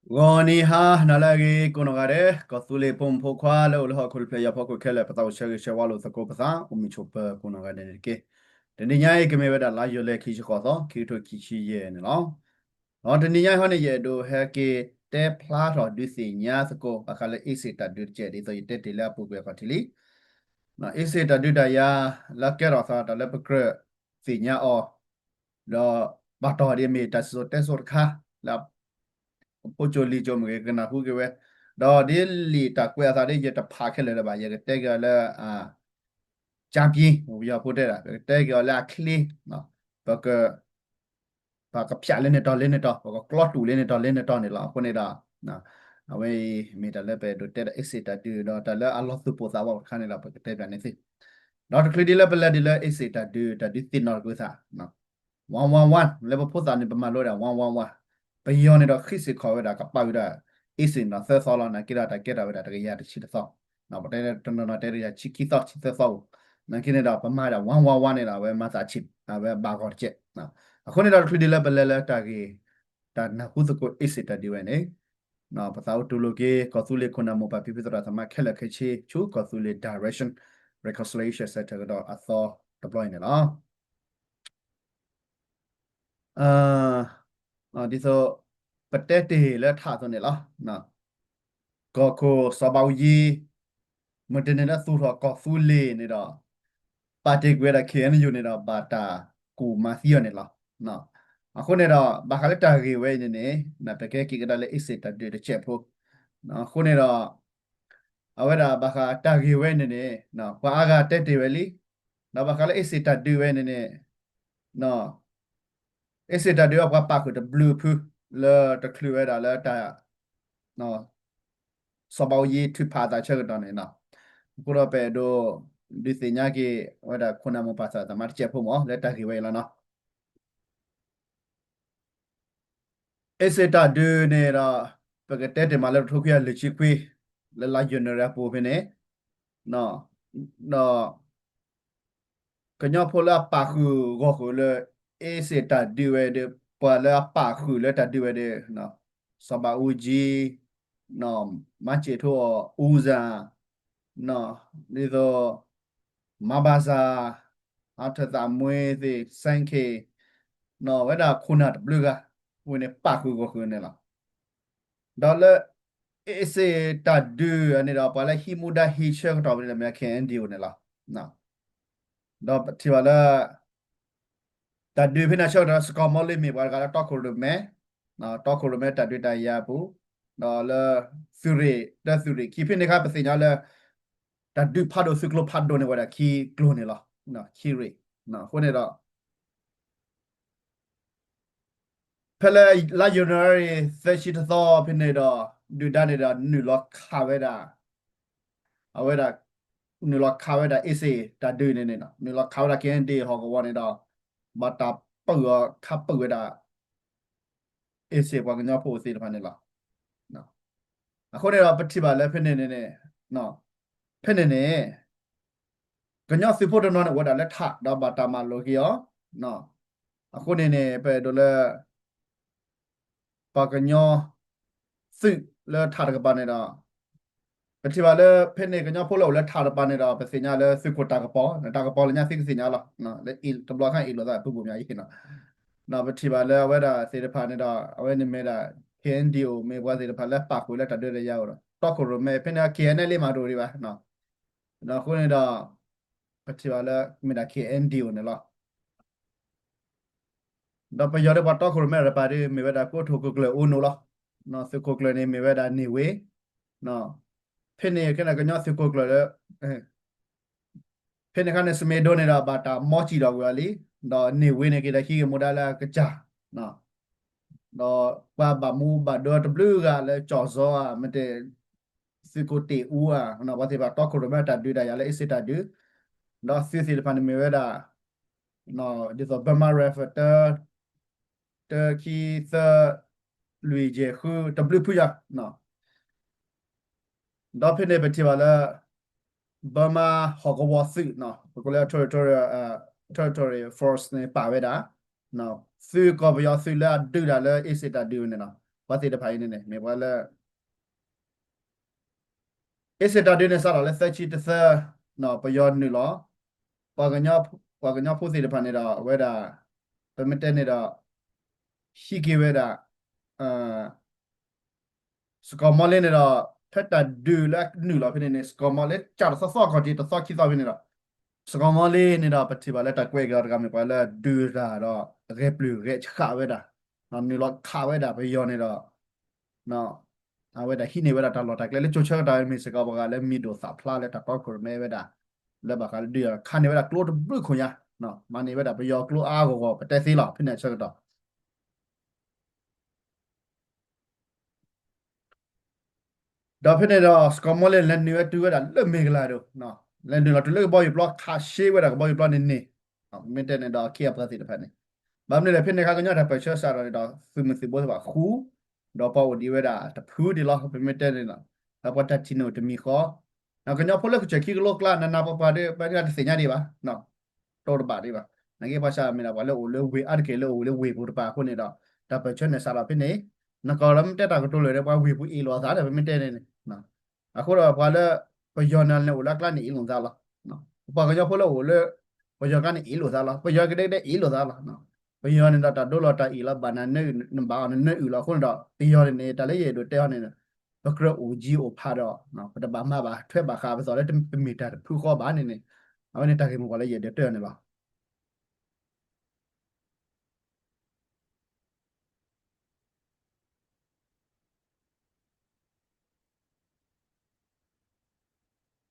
ဂီၤနံၤဟါနၤလၢအဂ့ၤ ကိးနီၢ်ဂၤဒဲး ကီၢ်သူလ့ၤဖိမုၣ်ဖိခွါလၢအိၣ်လၢဟီၣ်ခိၣ်တဖျၢၣ်ညါဖီခိၣ်ခဲလၢာ် ပသးအိၣ်ဆၢဂ့ၤဆၢဝါလိာ်သကိးပသး အိၣ်မုာ်ဆိးပၢၤကိးနီၢ်ဂၤဒဲးန့ၣ်တက့ၢ်. တနံၤညါအံၤကမ့ၢ်ဝဲဒၣ်လါယူၤလံခံဆံဃိးသီ ခံကထိခံဆံယဲၢ်န့ၣ်လီၤ. ဒီးတနံၤညါအံၤဟီန့ၣ် ယအဲၣ်ဒိးဟဲက့ၤတဲဖျါထီၣ်ဒုးသ့ၣ်ညါသကိး ဘၣ်ဃးလၢအ့စ့ၣ်တၢ်ဒုးတကဲး ဒ်သိးယတဲတ့ၢ်လၢအပူၤကွံာ်အခီၣ်ထံးလံ. အ့စ့ၣ်တၢ်ဒုးတၢ်ယၤ လၢကဲထီၣ်သးတၢ်လၢပကြၢးသ့ၣ်ညါအီၤ ဒီးပာ်တီၢ်ဒ်အမ့ၢ်တၢ်စံၣ်စိၤတဲစိၤတခါ လၢအဖိကၠိလံာ်ကၠိမ့ၢ်ဂ့ၤ ကနၢ်ဟူက့ၤဝဲ, ဒီးဒ်လံာ်တၢ်ကွဲးအသးဒ်ယတဖးခဲလၢာ်လၢၤဘၣ် ယကတဲက့ၤအီၤလၢ ကၠါပံ ပယီၤဖိတဲဒၣ် ပကတဲက့ၤအီၤလၢအချ့, ပက ပကဖျးလၢန့ၣ်တီၤလၢန့ၣ်တီၤ ပကကျီတူာ်လၢန့ၣ်တီၤလၢန့ၣ်တီၤန့ၣ်လီၤ. အဃိန့ၣ်ဒီး အဝဲအံၤမ့ၢ်တၢ်လၢပအဲၣ်ဒိးတဲဒၣ်အ့စ့ၣ်တၢ်ဒုး ဒီးတၢ်လၢအလီၤသူၣ်ပိၢ်သးဝးတခါန့ၣ်ဒီး ပကတဲပၠးန့ၢ်သု ဒီးတချုးဒ်လၢပလဲၤဒ်လၢအ့စ့ၣ်တၢ်ဒုး တၢ်ဒုးသ့ၣ်နီၣ်တကွံာ်သး one one one လၢပဖိသၣ်န့ၣ် ပမၤလိဒၣ် one one one ပယီၤန့ၣ်ဒီးဃံစ့ၢ်ကီးဝဲဒၣ်ကပာ်ဃုာ်ဒၣ် အ့စ့ၣ်န့ၣ်ဒီးသၢသီလီၤ. နာ်က့ဒီးတၢ်ကဲထီၣ်ဝဲဒၣ်တကယၤတဆံတသီ, ပတဲတနီၤနီၤတဲဒၣ်ယၤဆံခံသီ ဆံသၢသီဧိၤ, နာ်က့န့ၣ်ဒီးပမၤဒၣ် one one one န့ၣ်ဒီး အဝဲမၤသးဆံး အဝဲဘၣ်ဂီၤတကဲး. အဃိန့ၣ်ဒီးတချုးဒ်လၢပလဲၤလၢတၢ်ဂ့ၢ် တၢ်နၢ်ဟူသကိးအ့စ့ၣ်တၢ်ဒုးဝဲန့ၣ် ပသးအိၣ်တူၢ်လိာ်က့ၤ ကီၢ်သူလ့ၤခိၣ်နၢ်မိၢ်ပၢ်ဖံဖုသရၣ်သမါခဲလၢာ်ခဲဆ့ ဆူကီၢ်သူလ့ၤ Direction Reconciliation Center ကဒီးအသီတဘျီအံၤန့ၣ်လီၤ. ဒ်သိး ပတဲတ့ၢ်လၢထးအသိးန့ၣ်လီၤ. ကီၢ်ခိၣ်စီၤဘးအူကၠံ မုၢ်တနံၤလၢသူၣ်ထီၣ်ကီၢ်သူလ့ၤန့ၣ်ဒီး ပာ်တ့ၢ်ကွံာ်ဝဲဒၣ် K N U န့ၣ်ဒီး ဘၣ်တၢ်ကူၣ်မၤသံအီၤန့ၣ်လီၤ. အဃိန့ၣ်ဒီး ဘၣ်ဃးလၢတၢ်ဂ့ၢ်ဝဲအံၤန့ၣ်န့ၣ် ပကဟဲက့ၤကဒါလၢအ့စ့ၣ်တၢ်ဒုးတစဲးဖိ, အဃိန့ၣ်ဒီး အဝဲဒၣ်ဘၣ်ဃးတၢ်ဂ့ၢ်ဝဲန့ၣ်န့ၣ် ပှၤအါဂၤတဲတ့ၢ်ဝဲလံ, ဒီးဘၣ်ဃးလၢအ့စ့ၣ်တၢ်ဒုးဝဲန့ၣ်န့ၣ် အ့စ့ၣ်တၢ်ဒုးအပှၤပာ်ဃုာ်တဘျုးဖု လၢတချုးဝဲဒၣ်လၢတၢ် စီၤဘးအူကၠံထုးဖးအသးဆၢကတီၢ်န့ၣ်လီၤ. အဃိဒီးပအဲၣ်ဒိး ဒုးသ့ၣ်ညါက့ၤ အဝဲဒၣ်ခိၣ်နၢ်မိၢ်ပၢ်သရၣ်သမါတစဲးဖိမ့ၢ် လၢတၢ်ဂ့ၢ်ဝဲအံၤလီၤနီၤ. အ့စ့ၣ်တၢ်ဒုးန့ၣ်ဒီး ပကတဲတ့ၢ်မးလၢတထိခွံကယၤလွံၢ်ဆံခွံ လၢလါယနူၤအါရံၤအပူၤဖဲန့ၣ် ဒီး ကညီဖိလၢအပာ်ဃုာ်ဂီၢ်ဃုာ်လၢ အ့စ့ၣ်တၢ်ဒုးဝဲဒီး ပှၤလၢအပာ်ဃုာ်လၢတၢ်ဒုးဝဲဒီး စီၤဘးအူကၠံ မၤစ့ၣ်ထိအီၤ အူစၢ် ဒ်သိး မၤဘၣ်စၢ် အထၢၣ်သးမွ့သ့ၣ် စဲခ့ၣ် ဝဲဒၣ်ခိၣ်နၢ်တဘျုးဂၤ ဝဲန့ၣ်ပာ်ဃုာ်ဂီၢ်ဃုာ်န့ၣ်လီၤ. ဒီးလၢ အ့စ့ၣ်တၢ်ဒုးန့ၣ်ဒီး ပှၤလၢဟံးမူဒါဟံးဆၢကတီၢ်ဖဲန့ၣ် မ့ၢ် K N D O န့ၣ်လီၤ. ဒီးပထံၣ်ဘၣ်လၢ တၢ်ဒုးဖဲန့ၣ်ဆၢကတီၢ် စကီၤမီလ့မ့ၢ်ပှၤတဂၤလၢတီခိၣ်ရိၣ်မဲ တီခိၣ်ရိၣ်မဲတၢ်ဒုးတၢ်ယၤအပူၤ ဒီးလၢ သုးရ့ၣ် တၢသုးရ့ၣ်ခံဖဲန့ၣ်အခါ ပသ့ၣ်ညါလၢ တၢ်ဒုးဖးဒိၣ်သုးကျိၤဖးဒိၣ်န့ၣ်ဝဲဒၣ်ခံကျိၤန့ၣ်လီၤ. ခံရ့ၣ် အဃိန့ၣ်ဒီး ဖဲလၢလါယနူၤအါရံၤ သၢဆံတသီဖဲန့ၣ်ဒီး ဒုၣ်ဒါန့ၣ်ဒီး နုာ်လီၤခးဝဲဒၣ် အဝဲဒၣ် နုာ်လီၤခးဝဲဒၣ်အ့စ့ၣ်တၢ်ဒုးန့ၣ်န့ၣ် နုာ်လီၤခးဝဲဒၣ် K N D O ဟီၣ်ကဝီၤန့ၣ်ဒီး ဘၣ်တၢ်ပၢၢ်အီၤခးပၢၢ်ဝဲဒၣ် အ့စ့ၣ်ပှၤကညီဖိသ့ၣ်တဖၣ်န့ၣ်လီၤ. အဃိန့ၣ်ဒီးပထံၣ်ဘၣ်လၢဖဲန့ၣ်န့ၣ် ဖဲန့ၣ်န့ၣ် ကညီသုးဖိတနီၤန့ၣ်အိၣ်ဝဲဒၣ်လၢထးဒီးဘၣ်တၢ်မၤလိာ်က့ၤအီၤ, အဃိန့ၣ်န့ၣ် ပအဲၣ်ဒိးလၢ ပှၤကညီ သုးလၢထးတကပၤန့ၣ်ဒီး ပထံၣ်ဘၣ်လၢ ဖဲန့ၣ်ကညီဖိလၢအိၣ်လၢထးတကပၤန့ၣ်ဒီး ပသ့ၣ်ညါလၢသုးခိၣ်တၢ်ကပီၤ တၢ်ကပီၤလၢညါသုကသ့ၣ်ညါလီၤ. လၢတဘျီခါအ့ၣ်လိာ်သးပူၤပူၤမးအံၤန့ၣ် ဒီးပထံၣ်ဘၣ်လၢအဝဲဒၣ်သ့ၣ်တဖၣ်န့ၣ်ဒီး အဝဲန့ၣ်မ့ၢ်ဒၣ် K N D O မ့ၢ်ပှၤသ့ၣ်တဖၣ်လၢပာ်ဃုာ်လၢတၢ်ဒုးတၢ်ယၤအိၣ်ဒီး တီခိၣ်ရိၣ်မဲ ဖဲန့ၣ် K N L A မၤတအိၣ်ဒံးဘၣ်. ဒီးအဃိန့ၣ်ဒီး ပထံၣ်ဘၣ်လၢမ့ၢ်ဒၣ် K N D O န့ၣ်လီၤ. ဒီးပယီၤဒီးပှၤတီခိၣ်ရိၣ်မဲတကပၤဒီး မ့ၢ်ဝဲဒၣ်ကိးထူၣ်ခိၣ်ကျၢၢ်အိၣ်နိၣ်လီၤ. သုးခိၣ်ကျၢၢ်န့ၣ်မ့ၢ်ဝဲဒၣ်န့ၢ်ဝ့ ဖဲန့ၣ်ကဲန့ၣ်ကညီသုးခိၣ်ကျၢၢ်လၢ ဖဲန့ၣ်အခါန့ၣ် စမ့ၣ်ဒိန့ၣ်ဒီးဘၣ်တၢ်မီစံၣ်ဒီးကွံာ်အီၤလံ, ဒီးန့ၢ်ဝ့န့ၣ်က့ၤဒီးဟံးက့ၤမူဒါလၢအကစၢ်, ဒီးပှၤဘၣ်မူဘၣ်ဒါတဘျုးဂၤလၢကၠီၣ်စီဧါ မ့ၢ်တဲ သုးခိၣ်တ့ၢ်အူဧါ, ပှၤသ့ၣ်တဖၣ်တီခိၣ်ရိၣ်မဲတၢ်ဒုးတၢ်ယၤလၢအ့စ့ၣ်တၢ်ဒုး, ဒီးသုးသ့ၣ်တဖၣ်န့ၣ်မ့ၢ်ဝဲဒၣ် ဒ်သိး Burma Rifle တၢ တၢ ခံ သၢ လွံၢ် ယဲၢ် ဃု တဘျုးဖုယၤ ဒီးဖဲန့ၣ်ပထံၣ်ဘၣ်လၢ Burma ဟီၣ်ကဝီၤသုး ပကိးလၢ Territorial Territory Force န့ၣ် ပာ်ဝဲဒၣ် သုးကီၢ်ပယီၤသုးလၢအဒုးတၢ်လၢအ့စ့ၣ်တၢ်ဒုးန့ၣ်လီၤ. ပှၤသ့ၣ်တဖၣ်အံၤန့ၣ်န့ၣ် မ့ၢ်ပှၤလၢ အ့စ့ၣ်တၢ်ဒုးန့ၣ် စးထီၣ်လၢသၢဆံတသၢ ပယီၤနုာ်လီၤ ပှၤကညီ ပှၤကညီဖိသ့ၣ်တဖၣ်န့ၣ်ဒီး အဝဲဒၣ် ပမ့ၢ်တဲန့ၣ်ဒီး ဟံးက့ၤဝဲဒၣ် စကီၤမီလ့န့ၣ်ဒီး ဖဲတၢ်ဒုးလၢနုာ်လီၤဖဲန့ၣ်န့ၣ် စကီၤမီလ့ ကၢ်တသီသီကီၢ်က့ၤ တသီခံသီဖဲန့ၣ်ဒီး စကီၤမီလ့န့ၣ်ဒီး ပထံၣ်ဘၣ်လၢတၢ်ကွဲးက့ၤအီၤတဂၤမ့ၢ်ပှၤလၢဒုးတၢ်ဒီး ဂဲၤပျုၢ်ဂဲၤဆှးဝဲဒၣ် နုာ်လီၤခးဝဲဒၣ်ပယီၤန့ၣ်ဒီး အဝဲဒၣ်ဟံးန့ၢ်ဝဲဒၣ်တၢ်လီၢ်တၢ်ကျဲလၢကၠိဆၢကတီၢ်မ့ၢ်စ့ၢ်ကီးပှၤဂၤလၢမံၤဒိၣ်သၣ်ဖျါလၢတၢ်တီခိၣ်ရိၣ်မဲဝဲဒၣ် လၢဘၣ်ဃးလၢဒုးခးန့ၢ်ဝဲဒၣ်ကျိတဘျုးခိၣ်ညါ မၤန့ၢ်ဝဲဒၣ်ပယီၤကျိအါအါဂီၢ်ဂီၢ် ပတဲသ့လီၤ ဖဲန့ၣ်အဆၢကတီၢ် ဒီးဖဲန့ၣ်ဒီး စကီၤမီလ့ လဲၤနုာ်ဝဲတုၤဝဲဒၣ်လၢမ့ၢ်ကလၤဒိၣ် လဲၤနုာ်လီၤတုၤလၢကဘီယူၤပျီ ခးရှဲဝဲဒၣ်ကဘီယူၤပျီန့ၣ်န့ၣ် မ့ၢ်တဲန့ၣ်ဒီး အခ့အပှၤသ့ၣ်တဖၣ်န့ၣ် ဘၣ်မနုၤလဲၣ် ဖဲန့ၣ်ခါကညီတၢ်ပၢၢ်ဆၢစးထီၣ်န့ၣ်ဒီး သုးမုၢ်သံၣ်ဘိသ့ၣ်တဖၣ်ဃူ ဒီးပှၤအိၣ်ဒံးဝဲဒၣ်တဖုဒံးလီၤ ပမ့ၢ်တဲန့ၣ်ဒီး ဒီးပှၤတၢ်ထံၣ်န့ၢ်အိၣ်တမံၤဃီ ကညီဖိလၢကစၢၢ်ခံကလိကျါ နးနးပှၤပှၤဒီး ပှၤတသ့ၣ်ညါဒံးဘၣ် တိတဘၣ်ဒံးဘၣ် နာ်က့ပှၤစးမ့ၢ်ဒၣ်ပှၤလၢအိၣ်လၢဝ့ၢ်အါတက့ၢ်လၢအိၣ်လၢဝ့ၢ်ပူၤတပၤအဃိန့ၣ်ဒီး တၢ်ပၢၢ်ဆၢန့ၣ်စးထီၣ်ဖဲန့ၣ် နကီၢ်လၢမ့ၢ်တဲတၢ်ကတိၤလၢာ်န့ၣ် ပှၤဝ့ၢ်ပူၤအ့ၣ်လိာ်အသးဒီး ပမ့ၢ်တဲန့ၣ်န့ၣ် အဃိဒီးပှၤလၢ ပယီၤန့ၣ်န့ၣ်အိၣ်လၢအကျါန့ၣ်အ့ၣ်လိာ်သးလီၤ ပပှၤကညီဖိလၢအိၣ်လၢ ပယီၤကျါန့ၣ်အ့ၣ်လိာ်သးလီၤ ပယီၤကဒဲကဒဲအ့ၣ်လိာ်သးလီၤ ပယီၤန့ၣ်ဒီးတၢ်ဒိလီၤတၢ်အ့ၣ်လီၤ ဘၣ်နၤနၢအုၣ် နဘၣ်အီၤနနၢအုၣ်လီၤအဃိန့ၣ်ဒီး ပယီၤန့ၣ်န့ၣ် တၢ်လၢယအဲၣ်ဒိးတဲအီၤန့ၣ် ပကြၢးအိၣ်ယံၤအိၣ်ဖးဒီး ပတဘၣ်မၤဘၣ်ထွဲဘၣ်ဃးပသးလၢပမ့ၢ်တၢ်တဖုဃီဘၣ်န့ၣ်န့ၣ် အဝဲန့ၣ်တၢ်ဂ့ၢ်မိၢ်ပှၢ်လၢယအဲၣ်ဒိးတဲအီၤန့ၣ်လီၤ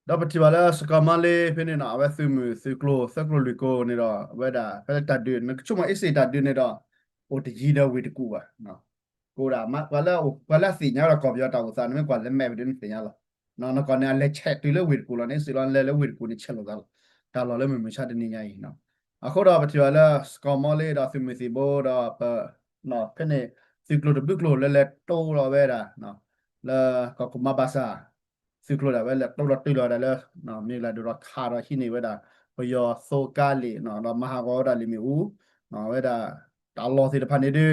ဒီးပထံၣ်ဘၣ်လၢစကီၤမါလ့ဖဲန့ၣ်နီၤ အဝဲသုးမုၢ်သုးကျိၤ သၢကျိၤလွံၢ်ကျိၤန့ၣ်ဒီး အဝဲဒၣ်ဖဲလၢတၢ်ဒုး နကဆိကမိၣ်အ့စ့ၣ်တၢ်ဒုးန့ၣ်ဒီး အိၣ်တယံၤဒီးဝ့ၢ်တကူၣ်ဘၣ်. ကအိၣ်ဒၣ် ပှၤလၢအသ့ၣ်ညါဝဲဒၣ်ကီၢ်ပယီၤတၢ်အိၣ်သးန့ၣ် မ့ၢ်ကွၢ်လၢ map ဒ်န့ၣ်သ့ၣ်ညါလီၤ. နကီၢ်န့ၣ် အလဲၤဆဲးတုၤလၢဝ့ၢ်တကူၣ်လီၤန့ၣ် စ့ၢ်လီၤလဲၤလၢဝ့ၢ်တကူၣ်န့ၣ် ဆဲးလိာ်သးလီၤ. တၢ်လီၢ်လၢမုၢ်မဆါတနံၤညါအံၤနီၤ အဃိဒီးပထံၣ်ဘၣ်လၢစကီၤမါလ့ဒီးသုးမုၢ်သံၣ်ဘိဒီးပ ဖဲန့ၣ် သုးကျိၤတဘျုးကျိၤလၢလဲၤတိၢ်လီၤဝဲဒၣ် လၢကီၢ်ခိၣ်မါဘၣ်ဆၣ် သုးကျိၤဒၣ်ဝဲလဲၤတိၢ်လီၤတုၤလီၤဒၣ်လၢ မ့ၢ်လၢဒိၣ်ဒီးခးဒီးဟံးန့ၢ်ဝဲဒၣ် ပယီၤသိကါလံာ် ဒီးမၤဟးဂီၤဝဲဒၣ်လံာ်မ့ၣ်အူ ဝဲဒၣ် တၢ်လီၢ်သ့ၣ်တဖၣ်န့ၣ်ဒီး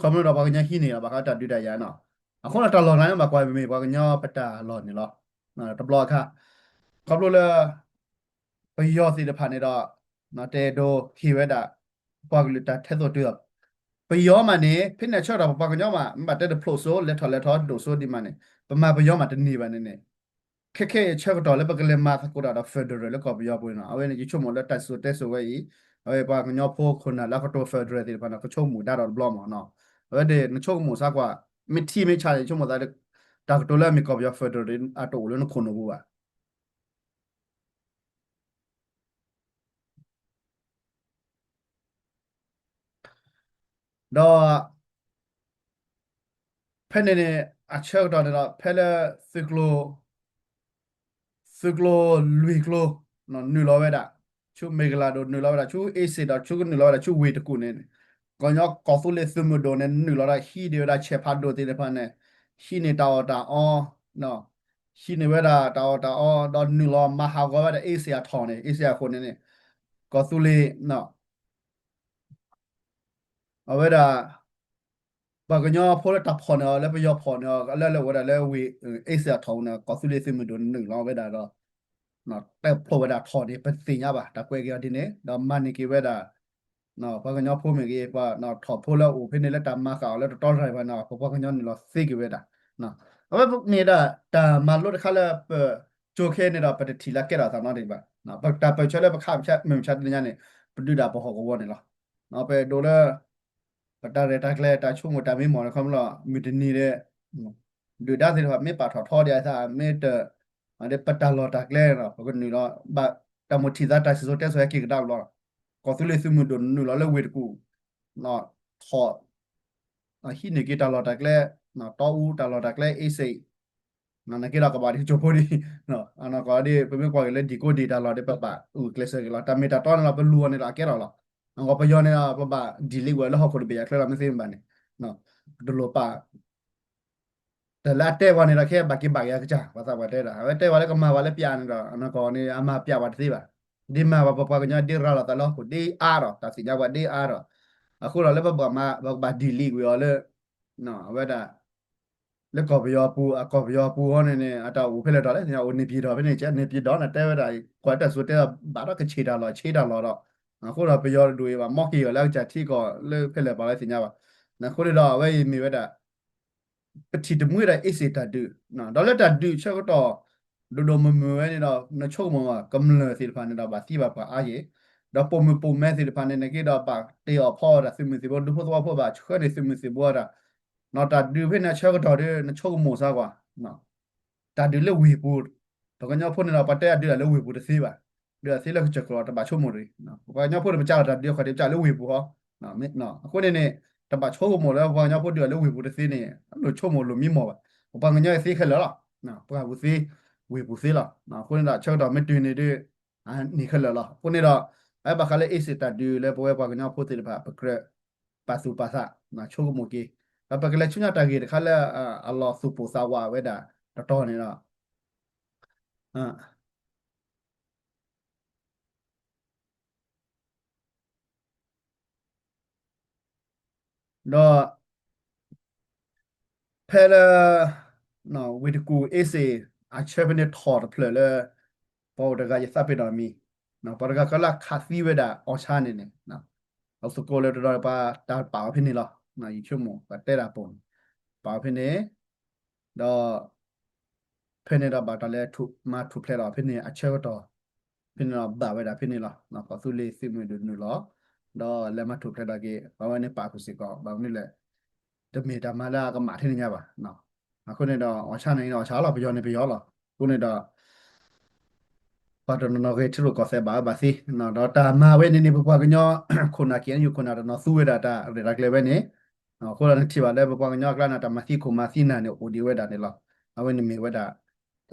ခီဖျိဒီးပှၤကညီဟံးန့ၢ်လီၤ ဘၣ်ဃးတၢ်ဒုးတၢ်ယၤနီၤ အဃိဒီးတၢ်လီၢ်တခါန့ၣ် ဘၣ်ကွၢ်မ့ၢ်ပှၤကညီပတၢ်လီၢ်န့ၣ်လီၤ. တဘျီအခါ ခီဖျိလၢ ပယီၤသ့ၣ်တဖၣ်န့ၣ်ဒီး တဲဒိဟ့ၣ်ဝဲဒၣ် ပှၤကလုာ်တၢ်ထဲသိးတုၤအီၤ ပယီၤမးန့ၣ် ဖဲန့ၣ်အဆၢကတီၢ် ပပှၤကညီမး မ့ၢ်ဘၣ်တဲတဖျိးစိ လဲၤထီၣ်လဲၤထီၣ်ဒိၣ်စိဒံးမးန့ၣ် ပမၤပယီၤမးတန့ၢ်ဘၣ်န့ၣ်န့ၣ် ခဲခဲအံၤအဆၢကတီၢ်လၢပကလဲၤမၤသကိးတၢ်ဒီး federal လၢကီၢ်ပယီၤပူၤန့ၣ်နီၤ အဝဲန့ၣ် ယဆိကမိၣ်လၢတၢ်စံၣ်စိၤတဲစိၤဝဲအံၤ အဝဲပှၤကညီဖိခိၣ်နၢ်လၢအကတိၤ federal သ့ၣ်တဖၣ်န့ၣ် ကဆိကမိၣ်ဒၣ်ဒီးတဘျီမးနီၤ အဝဲန့ၣ် နဆိကမိၣ်ဆါကွၢ် မ့ၢ်ထံမ့ၢ်ဆါန့ၣ် ယဆိကမိၣ်သး တၢ်ကတိၤလၢအမ့ၢ်ကီၢ်ပယီၤ federal အတအိၣ်လၢနခိၣ်နူာ်ပူၤဘၣ် ဒီး ဖဲန့ၣ်န့ၣ် အဆၢကတီၢ်န့ၣ်ဒီး ဖဲလၢသုးကျိၤ သုးကျိၤလွံၢ်ကျိၤ နုာ်လီၤဝဲဒၣ် ဆူမ့ၢ်ကလၤဒိၣ် နုာ်လီၤဝဲဒၣ် ဆူအ့စ့ၣ်ဒီး ဆူကနုာ်လီၤဝဲဒၣ် ဆူဝ့ၢ်တကူၣ်န့ၣ် ကညီကီၢ်သူလ့ၤသုးမုၢ်ဒိၣ်န့ၣ် နုာ်လီၤဒီးဟံးဒံးဝဲဒၣ်ဆဲးဖးဒိၣ်သ့ၣ်တဖၣ်န့ၣ် ဟံးန့ၢ်တၢ်အီၣ်တၢ်အီ ဟံးန့ၢ်ဝဲဒၣ်တၢ်အီၣ်တၢ်အီ ဒီးနုာ်လီၤမၤဟးဂီၤဝဲဒၣ်အ့စ့ၣ်အထီၣ်န့ၣ် အ့စ့ၣ်အဃိန့ၣ်န့ၣ် ကီၢ်သူလ့ၤ အဝဲဒၣ် ပှၤကညီဖိလၢတၢ်ဖီၣ်န့ၢ်အီၤ လၢပယီၤဖီၣ်န့ၢ်အီၤ လၢလၢအိၣ်ဝဲဒၣ်လၢဝ့ၢ်အ့စ့ၣ်အထီၣ်န့ၣ် ကီၢ်သူလ့ၤသုးမုၢ်ဒိၣ်နုာ်လီၤဝဲဒၣ်ဒီး တၢ်ဖျိးဝဲဒၣ်ထီၣ်န့ၣ် ပသ့ၣ်ညါဘၣ် တၢ်ကွဲးက့ၤအီၤဒ်န့ၣ် ဒီးမၤန့ၢ်က့ၤဝဲဒၣ် ပှၤကညီဖိမ့ၢ်ဂ့ၤ ပှၤထီၣ်ဖိလၢအိၣ်ဖဲန့ၣ်လၢတၢ်မၤဃာ်အီၤလၢတတီတရၢ်ဘၣ်န့ၣ် ပပှၤကညီနုာ်လီၤသ့က့ၤဝဲဒၣ် အဝဲမ့ၢ်ဒၣ်တၢ်မၤလိတခါလၢပကၠိခဲန့ၣ်ဒီး ပတထံၣ်လၢကဲထီၣ်သးနီတဘၣ် ပတၢ်ပၢၢ်ဆၢလၢပခးမုၢ်မဆါတနံၤညါန့ၣ် ပဒုးဒၣ်ပဟီၣ်ကဝီၤန့ၣ်လီၤ. ပအဲၣ်ဒိးလၢ ပတၢ်ရဲၣ်တၢ်ကျဲၤတၢ်ဆိကမိၣ်တၢ်မံမီၢ်န့ၣ် ခီဖျိမုၢ်တနံၤဒီး ဒုၣ်ဒါသ့ၣ်တဖၣ်မ့ၢ်ပာ်ထီၣ်ထီဒံးအသး မ့ၢ်တ ပတၢ်လီၢ်တၢ်ကျဲ ပကနုာ်လီၤ ဘၣ်တၢ်မိၣ်ထံၣ်သးတၢ်စံၣ်စိၤတဲစိၤဟဲက့ၤကဒါဘျီလီၤ. ကီၢ်သူလ့ၤသုးမုၢ်ဒိၣ်နုာ်လီၤလၢဝ့ၢ်တကူၣ် ထီၣ် ဟံးန့ၢ်က့ၤတၢ်လီၢ်တၢ်ကျဲ တီအူတၢ်လီၢ်တၢ်ကျဲ အ့စ့ၣ် နာ်က့ဒီးကဘၣ်ဒ်ကၠိဖိဒံး အနီၢ်ကီၢ်ဒ် ပမ့ၢ်ကွၢ်က့ၤလၢဒံၣ်ကိၣ်ဒံၣ်တၢ်လီၢ်ဒီး ပဘၣ်အုၣ်ကျဲးစၢးက့ၤလီၤ. တၢ်မ့ၢ်တၢ်တီန့ၣ်လီၤ ပလူၤအီၤန့ၣ်လီၤ အကဲထီၣ်လီၤ. အနီၢ်ကီၢ်ပယီၤန့ၣ်ဒီး ပဘၣ်ဒံၣ်လံဝဲလၢဟီၣ်ခိၣ်တဘ့ၣ်အချၢလီၤ မ့ၢ်သ့မ့ၢ်ဘၣ်န့ၣ် တလိၣ်ပာ် တၢ်လၢအတဲပှၤန့ၣ်ဒီး ခဲဘၣ်က့ၤဘၣ်က့ၤအကစၢ် ပှၤသးပှၢ်တဲဒၣ် အဝဲတဲပှၤလၢကမၤပှၤလၢပျးန့ၣ်ဒီး အနီၢ်ကီၢ်န့ၣ် အမၤပျးပှၤတသ့ဘၣ်. ဒ်မၤပှၤပပှၤကညီဒ်ရၤလီၤသးလၢဟီၣ်ခိၣ်ဒ်အါဒီး တၢ်သ့ၣ်ညါပှၤဒ်အါဒီး အဃိဒီးလၢပဘၣ်မၤ ပကဘၣ်ဒံၣ်လံဝဲအီၤလၢ အဝဲဒၣ် လၢကီၢ်ပယီၤအပူၤ အကီၢ်ပယီၤအပူၤဃီန့ၣ်န့ၣ် အတၢ်အိၣ်ဖဲလဲၣ်ထီၣ်လဲၣ်န့ၣ် အိၣ်န့ၣ်ပၠံၣ်ဒီးဖဲန့ၣ် ကဲန့ၣ်ပၠံၣ်ဒီးန့ၣ် တဲဝဲဒၣ် ကွၢ်တၢ်စူၤတဲဘၣ်ဒီးကဆံးတၢ်လီၤ ဆံးတၢ်လီၤဒီး အဃိဒီးပယီၤတဒူၣ်အံၤဘၣ် မီၢ်က့ၤအီၤလၢအကစၢ်ထံကီၢ်လၢဖဲလဲၣ်ပာ်လၢသ့ၣ်ညါဘၣ်. အဃိန့ၣ်ဒီးအဝဲအံၤမ့ၢ်ဝဲဒၣ် ပထံၣ်တမှံဝဲဒၣ်အ့စ့ၣ်တၢ်ဒုး ဒီးလၢတၢ်ဒုးဆၢကတီၢ် ဒိၣ်ဒိၣ်မုၢ်မုၢ်ဝဲန့ၣ်ဒီး နဆိကမိၣ်ကမျၢၢ်သ့ၣ်တဖၣ်န့ၣ်ဒီးဘၣ်သံဘၣ်ပှၢ်အါယံၤ, ဒီးပိာ်မုၣ်ပိာ်မၢၤသ့ၣ်တဖၣ်န့ၣ် နက့ဒီးဘၣ်တ့ၢ်အီၣ်ဖီအီၣ်တၢ်သုးမုၢ်သံၣ်ဘိ ဒူဖိသဝီဖိဘၣ်ဆှၢန့ၢ်သုးမုၢ်သံၣ်ဘိတၢ် တၢ်ဒုးဖဲန့ၣ်အဆၢကတီၢ်ဒီး နဆိကမိၣ်စၢ်ကွၢ် တၢ်ဒုးလၢဝ့ၢ်ပူၤ, ပှၤကညီဖိန့ၣ်ဒီး ပှၤတဲအဒုးတၢ်လၢဝ့ၢ်ပူၤတသ့ဘၣ်, ဒုးတၢ်သ့လၢကစၢၢ်ကလိာ်တဘၣ်ဆိကမိၣ်တဂ့ၤ, ပပှၤကညီဖိန့ၣ် ပကးလီၤတၢ်ဒုးအခီၣ်ထံး ပကးလၢဝ့ၢ်ပူၤဟီ, အဃိန့ၣ်န့ၣ် တဘၣ်ဆိကမိၣ်လၢပှၤကညီဖိဒုးတၢ်လၢဝ့ၢ်ပူၤတသ့န့ၣ် အလိၣ်ဆိကမိၣ်လိၣ်မံမီၢ်ဘၣ်, ပပှၤကညီအံၤသ့ခဲလၢာ်လီၤ, ပှၢ်ပူၤသ့, ဝ့ၢ်ပူၤသ့လီၤ, အဃိန့ၣ်ဒီး ဆၢကတီၢ်မ့ၢ်တုၤန့ၣ်ဒီး န့ၣ်ခဲလၢာ်လီၤ, အဃိန့ၣ်ဒီး အဘၣ်ဃးလၢအ့စ့ၣ်တၢ်ဒုးလၢပဝဲပှၤကညီဖိသ့ၣ်တဖၣ် ပကြၢး ပာ်သူၣ်ပာ်သး ဆိကမိၣ်က့ၤ, ဒီးပကလဲၤဆူညါတၢ်ဂ့ၢ်တခါလၢ အလီၤသူၣ်ပိၢ်သးဝးဝဲဒၣ်တတီၤန့ၣ်ဒီး ဒီး ဖဲလၢ ဝ့ၢ်တကူၣ်အ့စ့ၣ် အဆၢဖဲန့ၣ်ထီၣ်တဖျၢၣ်လၢ ပှၤအိၣ်တဂၤယသးပ့ၤနီၣ်မံၤ, ပှၤတဂၤကလၢခးသံဝဲဒၣ်အီၣ်ဆါန့ၣ်န့ၣ်, အသကိးလၢတဒီးပှၤတၢ်ပာ်အီၤဖဲန့ၣ်လီၤ, ယဆိကမိၣ် ပှၤတဲဒၣ်ပိာ်န့ၣ်, ပာ်အီၤဖဲန့ၣ်, ဒီး ဖဲန့ၣ်ဒီးဘၣ်တၢ်လဲၤမၤထူၣ်ဖျဲးလီၤဖဲန့ၣ်အဆၢကတီၢ်, ဖဲန့ၣ်ဒီးဘၣ်ဝဲဒၣ်ဖဲန့ၣ်လီၤ, ကီၢ်သူလ့ၤသုးမုၢ်ဒိၣ်နုာ်လီၤ, ဒီးလဲၤမၤထူၣ်ဖျဲးဒီးက့ၤ ပှၤဝဲန့ၣ်ပာ်ခူၣ်စ့ၢ်ကီး ဘၣ်မနုၤလဲၣ်, တမ့ၢ်တၢ်မၤလၢအကမၣ်ထဲန့ၣ်ညါဘၣ်, အဃိန့ၣ်ဒီး အီၣ်ဆါန့ၣ်အီၣ်ဆါလီၤ ပယီၤန့ၣ်ပယီၤလီၤ, အဃိန့ၣ်ဒီး ပှၤတနီၤနီၤဂဲၤထံရူၢ်ကီၢ်သဲးဘၣ်ဝဲဘၣ်သ့, ဒီးတၢ်မၤဝဲန့ၣ်န့ၣ် ပပှၤကညီ ခိၣ်နၢ် ခ့ၣ်အဲၣ်ယူၣ် ခိၣ်နၢ်တနီၤသူဝဲဒၣ်တၢ်ရဲၣ်တၢ်ကျဲၤဝဲန့ၣ်, အဃိဒီးနထံၣ်ဘၣ်လၢပပှၤကညီအကျါန့ၣ် တၢ်မၤသံခိၣ်မၤသံနၢ်န့ၣ် အိၣ်ဒံးဝဲဒၣ်န့ၣ်လီၤ, အဝဲန့ၣ်မ့ၢ်ဝဲဒၣ်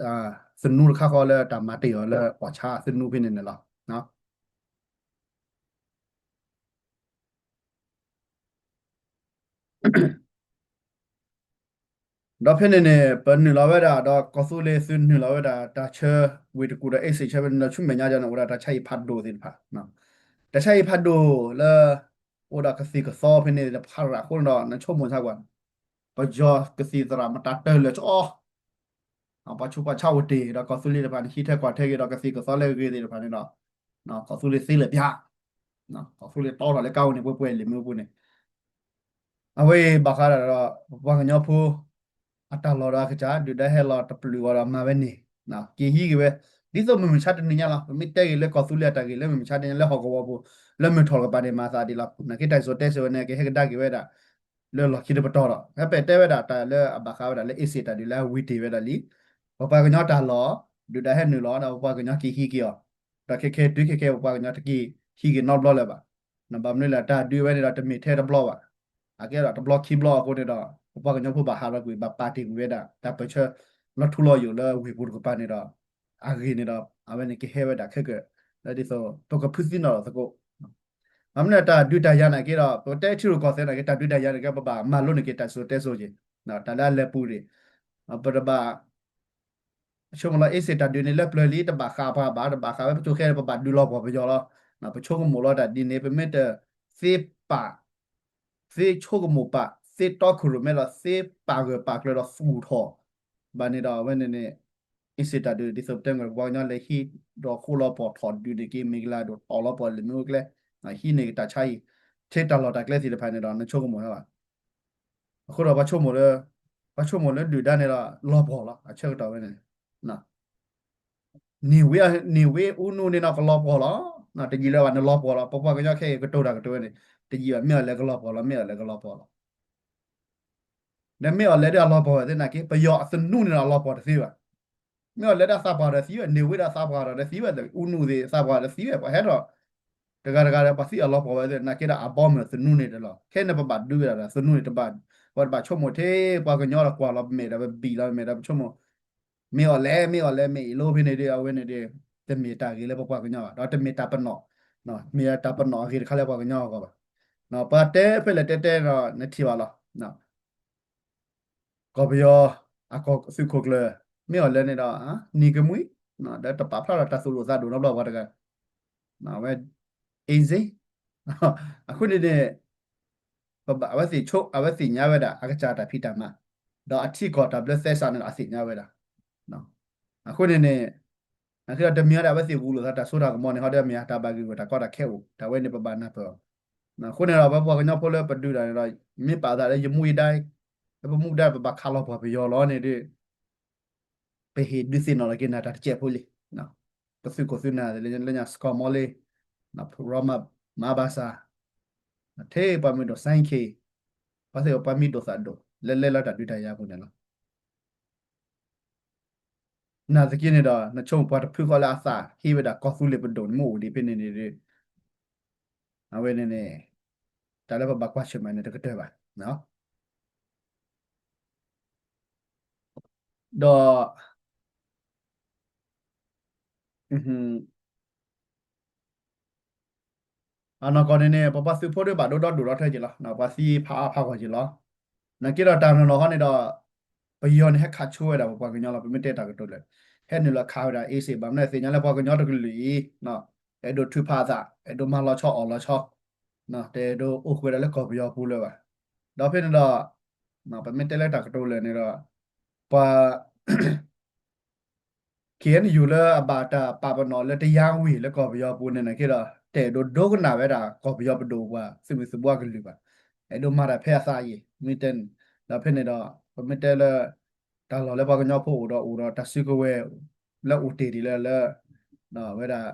သနူတခါဃီလၢတၢ်မၤတ့ၢ်အီၤလၢအီၣ်ဆါသနူဖဲန့ၣ်န့ၣ်လီၤ. ဒီးဖဲန့ၣ်န့ၣ် ပနုာ်လီၤဝဲဒၣ် ဒီးကီၢ်သူလ့ၤသုးနုာ်လီၤဝဲဒၣ် တၢ်ဆၢဝ့ၢ်တကူၣ်ဒီးအ့စ့ၣ်ဆၢဖဲန့ၣ်ဒီး ဆူမဲာ်ညါကီန့ၣ် အိၣ်ဒၣ်တၢ်ဆါဟံၣ်ဖးဒိၣ်သ့ၣ်တဖၣ်, တၢ်ဆါဟံၣ်ဖးဒိၣ်လၢ အိၣ်ဒီးကသံၣ်ကသီဖဲန့ၣ်တဖၣ်အဃိန့ၣ်ဒီး နဆိကမိၣ်ဆၢကွၢ်, ပယီၤကသံၣ်သရၣ်မတၤတၢၢ်လၢာ်ကီ ပှၤဆူးပှၤဆါအိၣ်တ့ၢ်ဒီး ကီၢ်သူလ့ၤတဖၣ်န့ၣ် ဟံးထဲကွၢ်ထဲက့ၤဒီးကသံၣ်ကသီလၢအဂ့ၤသ့ၣ်တဖၣ်န့ၣ်ဒီး ကီၢ်သူလ့ၤသ့လၢာ်ပၠး, ကီၢ်သူလ့ၤတီထီၣ်လၢကါအိၣ်န့ၣ် ပှဲၤပှဲၤလံာ်မ့ၢ်ပူၤန့ၣ်, အဝဲအံၤဘၣ်ဃးဒီး ပပှၤကညီဖိ အတၢ်လီၢ်ဒီးအကစၢ် ဒုၣ်ဒါဟဲလီၤတပျုာ်အီၤဒီးမၤဝဲန့ၣ်, က့ၤဟံးက့ၤဝဲ, ဒ်သိးမုၢ်မဆါတနံၤညါလီၤ ပမ့ၢ်တဲက့ၤလၢကီၢ်သူလ့ၤအတၢ်ဂ့ၢ်လၢမုၢ်မဆါတနံၤညါလၢဟီၣ်ကဝီၤပူၤ လၢမုၢ်ထီၣ်တကပၤန့ၣ် မၤသးဒ်လီၤ နာ်က့တၢ်စံၣ်စိၤတဲစိၤဝဲန့ၣ် ကဟဲကဒါက့ၤဝဲဒၣ် လၢလီၢ်ခံတပတီၢ်ဒီး ဟဲပဲာ်တဲဝဲဒၣ်တၢ်လၢအဘၣ်ဃးဝဲဒၣ်လၢအ့စ့ၣ်တၢ်ဒုးလၢအဝံၤတ့ၢ်ဝဲဒၣ်လံ, ပပှၤကညီတၢ်လီၢ် ဒုၣ်ဒါဟဲနုာ်လီၤဒီးပပှၤကညီက့ၤဟံးက့ၤအီၤ, ဒီးခဲခဲတုၤခဲခဲ ပပှၤကညီတက့ၤဟံးက့ၤနီတဘျီလၢၤဘၣ်, ဘၣ်မနုၤလဲၣ် တၢ်ဒုးဝဲန့ၣ်ဒီးတမ့ၢ်ထဲတဘျီဘၣ်, အကဲဒီးတဘျီခံဘျီအဃိန့ၣ်ဒီး ပပှၤကညီဖိဘၣ်ဟးထီၣ်ကွံာ် ဘၣ်ပာ်တ့ၢ်ကွံာ်ဝဲဒၣ် တၢ်ပၢၢ်ဆၢလီၤထူလီၤယိာ်လၢဝ့ၢ်ပူၤတကပၤန့ၣ်ဒီး အဂ့ၢ်န့ၣ်ဒီး အဝဲန့ၣ်ကဟဲဝဲဒၣ်ခဲကၢၣ် လၢဒ်သိး ပကဖုးသံနီၣ်လီၤသကိး ဘၣ်မနုၤတၢ်ဒုးတၢ်ယၤန့ၣ်က့ဒီး ပတဲထံရူၢ်ကီၢ်သဲးန့ၣ်က့ တၢ်ဒုးတၢ်ယၤန့ၣ်က့ ပဘၣ်မၤလိန့ၢ်က့ၤတၢ်စံၣ်စိၤတဲစိၤက့ၤ, တၢ်လၢအလဲၤပူၤန့ၣ် ပတဘၣ် ဆိကမိၣ်လီၤ အ့စ့ၣ်တၢ်ဒုးန့ၣ်လၢပျၢၤလံ တဘၣ်ဃးပှၤဘၣ် တဘၣ်ဃးဝဲပကၠိခဲန့ၣ် ပဘၣ်ဒုးလီၤပှီၢ်ပယီၤလီၤ, ပဆိကမိၣ်လီၤတၢ်ဒ်န့ၣ် ပမ့ၢ်တသ့ပာ် သ့ဆိကမိၣ်ပာ် သ့တီခိၣ်ရိၣ်မဲဒီး သ့ပာ်ဂၢၢ်ပာ်ကျၢၤဒီးသူၣ်ထီၣ် ဘၣ်န့ၣ်ဒီး အဝဲန့ၣ်န့ၣ် အ့စ့ၣ်တၢ်ဒုး ဒ်သိးပတဲမ့ၢ် ပပှၤကညီလဲၤဟံးဒီးဃိလီၤပှီၢ်ထီၣ်ဒုးန့ၣ်က့ မ့ၢ်ကလၢဒိၣ်တီၢ်လီၤပှီၢ်လၢမ့ၢ်အိၣ်ကျဲ ဟံးန့ၢ်က့ၤတၢ်ဆါဟံၣ် ထဲတၢ်လီၢ်တၢ်ကျဲသ့ၣ်တဖၣ်န့ၣ်ဒီး နဆိကမိၣ်ဟဲဘၣ် အဃိဒီးပှၤဆိကမိၣ်လၢ ပှၤဆိကမိၣ်လၢဒုၣ်ဒါန့ၣ်ဒီး လီၤပှီၢ်လီၤ အဆၢကတီၢ်ဝဲန့ၣ် န့ၢ်ဝ့ န့ၢ်ဝ့အူနူန့ၣ်ဒီးကလီၤပှီၢ်လီၤ, တယံာ်လၢၤဘၣ်န့ၣ်လီၤပှီၢ်လီၤ ပပှၤကညီခဲအံၤကတိၤတၢ်ကတိၤဝဲန့ၣ် တယံာ်ဘၣ် မ့ၢ်အီၤလဲၤကလီၤပှီၢ်လီၤ မ့ၢ်အီၤလဲၤကလီၤပှီၢ်လီၤ ဒီးမ့ၢ်အီၤလဲၤဒီးအလီၤပှီၢ်ဝဲသ့ၣ်နာ်က့ ပယီၤအသနူန့ၣ်ဒီးအလီၤပှီၢ်တသ့ဘၣ်, မ့ၢ်အီၤလဲၤဒီးအသးပှၢ်ဒီးသံဝဲ န့ၢ်ဝ့ဒီးအသးပှၢ်ဒီးသံဝဲ အူနူသ့ၣ်အသးပှၢ်ဒီးသံဝဲ ပှၤဟဲထီၣ် တဂၤတဂၤဒီးပှၤသံအလီၤပှီၢ်ဝဲသ့ၣ်နာ်က့ဒီးအဘီမုၢ်သနူန့ၣ်တလီၤ ခဲန့ၣ်ပဘၣ်ဒုးဝဲဒၣ်ဒီးသနူန့ၣ်တဘၣ် ပှၤတဘၣ်ဆိကမိၣ်ထဲ ပှၤကညီဒီးကွၢ်လီၤပမဲာ်ဒီးပဘံၣ်လီၤပမဲာ်ဒီးပဆိကမိၣ် မ့ၢ်အီၤလဲၣ် မ့ၢ်အီၤလဲၣ် မ့ၢ်အံၤလိဖဲန့ၣ်ဒီး အဝဲန့ၣ်ဒီး တမ့ၢ်တၢ်ဂ့ၤလၢပပှၤကညီဘၣ် ဒီးတမ့ၢ်တၢ်ပနီၣ်, မ့ၢ်တၢ်ပနီၣ်အဂ့ၤတခါလၢပှၤကညီအဂီၢ်ဘၣ်, ပှၤတဲဖဲလဲၣ်တဲတဲဒီး နထံၣ်ဘၣ်လီၤ, ကီၢ်ပယီၤ အကီၢ်သုးခိၣ်ကျၢၢ် မ့ၢ်အီၤလဲၣ်န့ၣ်ဒီး နံၤကမှံ ဒီးတပာ်ဖျါဒီးတၢ်သူၣ်ဒိၣ်သးဒိၣ်နီတဘျီပှၤတဂၤ, ဝဲ အ့စ့ၣ် အဃိန့ၣ်န့ၣ် အဝဲသ့ၣ်ဆိ အဝဲသ့ၣ်ညါဝဲဒၣ် အကစၢ်တၢ်ဖံးတၢ်မၤ, ဒီးအထံကီၢ်တၢ်ဘျၢသဲစးန့ၣ်ဒီး အသ့ၣ်ညါဝဲဒၣ်. အဃိန့ၣ်န့ၣ် နာ်က့ဒီးတမ့ၢ်ဝဲဒၣ်အဝဲသ့ၣ်ဂုာ်လိာ်သးတၢ်စိတၢ်ကမီၤန့ၣ် ဟီဒီးမ့ၢ်တၢ်ဘၣ်ဂ့ၢ်ဂီၢ်တၢ်ကီတၢ်ခဲအိၣ် တၢ်ဝဲန့ၣ်ပဘၣ်နၢ်ပၢၢ်အီၤ. အဃိန့ၣ်ဒီး ပပှၤကညီဖိလၢပဒုးတၢ်န့ၣ်ဒီး မ့ၢ်ပာ်သးလၢယမူယဒါ လၢပမူဒါပဘၣ်ခးလီၤပှၤပယီၤလီၤန့ၣ်ဒီး ပဟ့ၣ်ဒုးသ့ၣ်နီၣ်လီၤက့ၤနၤတၢ်တစဲးဖိလံ. ပသုးခိၣ်သုးနၢ်လၢညါ စကီၤမီလ့ ရမ မၤဘၣ်ဆၣ် ထဲပှၤမ့ၢ်ဒိၣ်စဲခ့ ပှၤသ့ၣ်ပှၤမံၤဒိၣ်သးဒိၣ် လဲၤလဲၤလၢတၢ်ဒုးတၢ်ယၤပူၤန့ၣ်လီၤ. နာ်သက့န့ၣ်ဒီး နဆိကမိၣ်ပှၤတဖုဃီလၢအသးဟ့ဝဲဒၣ်ကီၢ်သူလ့ၤပဒိၣ်န့ၣ် မ့ၢ်အိၣ်ဒံးဖဲန့ၣ်န့ၣ်ဒီး အဝဲန့ၣ်န့ၣ် တၢ်လၢပဘၣ်ကွၢ်ဆၢၣ်မဲာ်န့ၣ်တကတၢၢ်ဘၣ်. ဒီး အနီၢ်ကီၢ်န့ၣ်န့ၣ် ပပှၤသုးဖိဒီးဘၣ်ဒိဒီဒိၣ်ဒီထၢက့ၤလီၤ. ပှၤသံဖးအါဖးဂီၢ်က့ၤလီၤ. နာ်က့ဒီးတၢ်နီၢ်နီၢ်ဃီန့ၣ်ဒီး ပယီၤန့ၣ်ဟဲခးဆိဝဲဒၣ်ပပှၤကညီလီၤ. ပမ့ၢ်တဲတၢ်ကတိၤလၢ ဟဲနုာ်လီၤခးဝဲဒၣ်အ့စ့ၣ် ဘၣ်မနုၤသ့ၣ်ညါလၢပှၤကညီတကလုာ်အံၤ အဲၣ်ဒိးထုးဖးအသး အဲၣ်ဒိးမၤလီၤဆီအီၣ်လီၤဆီ တအဲၣ်ဒိးအိၣ်ဃုာ်ဝဲဒၣ်လၢကီၢ်ပယီၤပူၤလၢၤဘၣ်. ဒီးဖဲန့ၣ်ဒီး ပမ့ၢ်တဲလၢတၢ်ကတိၤလၢာ်န့ၣ်ဒီး ပှၤ ခ့ၣ်အဲၣ်ယူၣ် လၢအဘၣ်တၢ်ပာ်ပနီၣ်လၢတယါဝံၤလၢကီၢ်ပယီၤပူၤန့ၣ်နာ်က့ဒီး တအဲၣ်ဒိးဒိကနၣ်ဝဲဒၣ်ကီၢ်ပယီၤပဒိၣ်ပှၤသုးမုၢ်သုးဘှီကလုာ်ဘၣ်. အဲၣ်ဒိးမၤတၢ်ဖဲအသးအံၤ မ့ၢ်တဲန့ၣ် ဒီးဖဲန့ၣ်ဒီး ပမ့ၢ်တဲလၢ တၢ်လီၢ်လၢပှၤကညီဖိအိၣ်ဒီးအိၣ်ဒီးတၢ်စုကဝဲၤ လၢအိၣ်တ့ၢ်ဒံးလၢလၢ ဝဲဒၣ်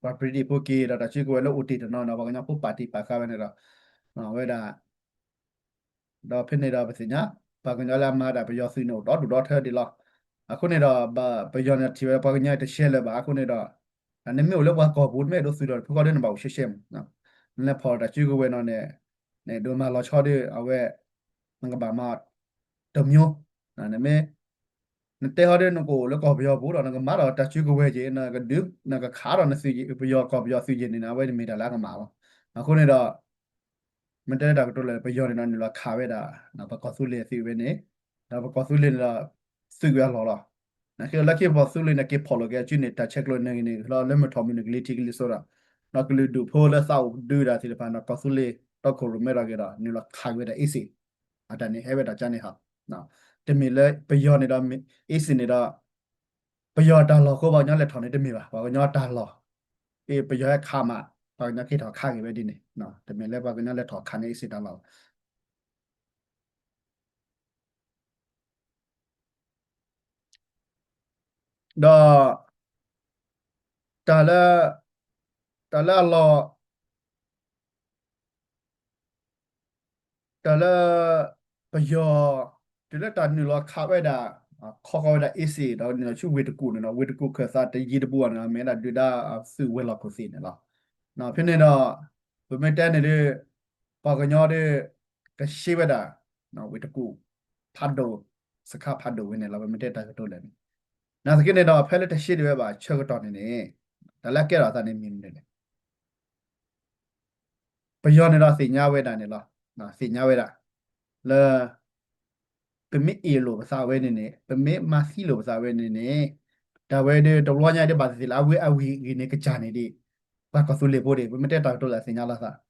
ပှၤ British ဖိက့ၤဒီးတၢ်စုကဝဲၤလၢအိၣ်တ့ၢ်တနီၤန့ၣ် ပှၤကညီဖိပာ်တံၢ်ပာ်ဃာ်ဝဲန့ၣ်ဒီး ဝဲဒၣ် ဒီးဖဲန့ၣ်ဒီးပသ့ၣ်ညါ ပှၤကညီလၢအမၤတၢ်ပယီၤသုးန့ၣ်အိၣ်ဒီဒိၣ်ဒီထၢဒံးလီၤ. အဃိန့ၣ်ဒီး ပယီၤန့ၣ်ထံၣ်ဝဲပှၤကညီတရှဲလၢၤဘၣ်. အဃိန့ၣ်ဒီး နမ့ၢ်အိၣ်လၢပှၤကီၢ်ပူၤ နမ့ၢ်အဲၣ်ဒိးသုးလီၤတဖုဃီဒီးနဘၣ်အိၣ်ရှဲရှဲမး နလဲၤဖီၣ်တၢ်စုကဝဲၤနီၤန့ၣ် နအဲၣ်ဒိးမၤလီၤဆီဒီး အဝဲ နကဘၣ်မၤ တမျိုး နမ့ၢ် နတဲဟီဒီးနကအိၣ်လၢကီၢ်ပယီၤပူၤဒီး နကမၤဒီးတၢ်စုကဝဲၤက့ၤ နကဒုး နကခးဒီးနသုးက့ၤ ပယီၤကီၢ်ပယီၤသုးက့ၤန့ၣ် အဝဲန့ၣ်မ့ၢ်တၢ်လၢအကမၣ်လီၤ. အဃိန့ၣ်ဒီး မ့ၢ်တဲလၢတၢ်ကတိၤလၢာ် ပယီၤန့ၣ်ဒီးနုာ်လီၤခးဝဲဒၣ် ပကီၢ်သူလ့ၤသုးဝဲန့ၣ် ဒီးပကီၢ်သူလ့ၤန့ၣ်ဒီး သုးကွံာ်အလီၢ်လီၤ. နာ်က့ဒီးလၢခံပကီၢ်သူလ့ၤန့ၣ် က့ၤဖီၣ်လိာ်က့ၤအစုန့ၣ် တၢ်ဆဲးကျိးန့ၣ်ဂ့ၤန့ၣ်လီၤ လၢမုၢ်ထီၣ်မုၢ်နုာ်ကလံၤထံးကလံၤစိးဒီး ဒီးကလုာ်ဒူၣ်ဖိလၢသးအိၣ်ဒုးတၢ်သ့ၣ်တဖၣ်န့ၣ် ကီၢ်သူလ့ၤတီခိၣ်ရိၣ်မဲထီၣ်က့ၤဒီး နုာ်လီၤခးက့ၤဝဲဒၣ်အ့စ့ၣ် အတၢ်န့ၣ်ဟဲဝဲဒၣ်ကန့ၣ်ဟီ တမ့ၢ်လၢပယီၤန့ၣ်ဒီး အ့စ့ၣ်န့ၣ်ဒီး ပယီၤတၢ်လီၢ်အဃိ ပှၤကညီလဲၤထီၣ်န့ၣ်တမ့ၢ်ဘၣ်. ပှၤကညီတၢ်လီၢ် ပယီၤဟဲခးမး ပှၤကညီက့ၤထီၣ်ခးက့ၤဝဲဒ်န့ၣ် တမ့ၢ်လၢပှၤကညီလဲၤထီၣ်ခးန့ၣ်အ့စ့ၣ်တၢ်လီၢ်ဘၣ်. ဒီး တၢ်လၢ တၢ်လၢအလီၢ် တၢ်လၢ ပယီၤ တုၤလၢတၢ်နုာ်လီၤခးဝဲဒၣ် ခီဃီၤဝဲဒၣ်အ့စ့ၣ် ဒီးနုာ်လီၤဆူဝ့ၢ်တကူၣ်န့ၣ်ဒီး ဝ့ၢ်တကူၣ်ခၢၣ်သးတယံၤတဘူးဘၣ်န့ၣ် မ့ၢ်ဝဲဒၣ်ဒုၣ်ဒါသုးဝဲၤလီၢ်ခိၣ်သ့ၣ်န့ၣ်လီၤ. ဖဲန့ၣ်ဒီး ပမ့ၢ်တဲန့ၣ်ဒီး ပှၤကညီဒီး ကရှဲဝဲဒၣ် ဝ့ၢ်တကူၣ် ဖးဒိၣ် စခါဖးဒိၣ်ဝဲန့ၣ်လီၤ. ပမ့ၢ်တဲတၢ်ကတိၤလၢာ်န့ၣ် နာ်သက့န့ၣ်ဒီး ဖဲလၢတရှဲဒံးဝဲဘၣ်ဆၢကတီၢ်န့ၣ်န့ၣ် တၢ်လၢအကဲထီၣ်အသးန့ၣ်မ့ၢ်မနုၤလဲၣ် ပယီၤန့ၣ်ဒီးသ့ၣ်ညါဝဲဒၣ်န့ၣ်လီၤ. သ့ၣ်ညါဝဲဒၣ် လၢ ပမ့ၢ်အ့ၣ်လိာ်ပသးဝဲန့ၣ်န့ၣ် ပမ့ၢ်မၤသံလိာ်ပသးဝဲန့ၣ်န့ၣ် တၢ်ဝဲဒီးတဘျီညါအံၤဒ်ဘၣ်သ့ၣ်သ့ၣ်လၢ အဝ့ၢ်အဝ့ၢ်ဂ့ၤန့ၣ် ကစၢ်န့ၣ်ဒ် ပှၤကီၢ်သူလ့ၤဖိဒၣ် ပမ့ၢ်တဲတၢ်ကတိၤလၢအသ့ၣ်ညါလိာ်သး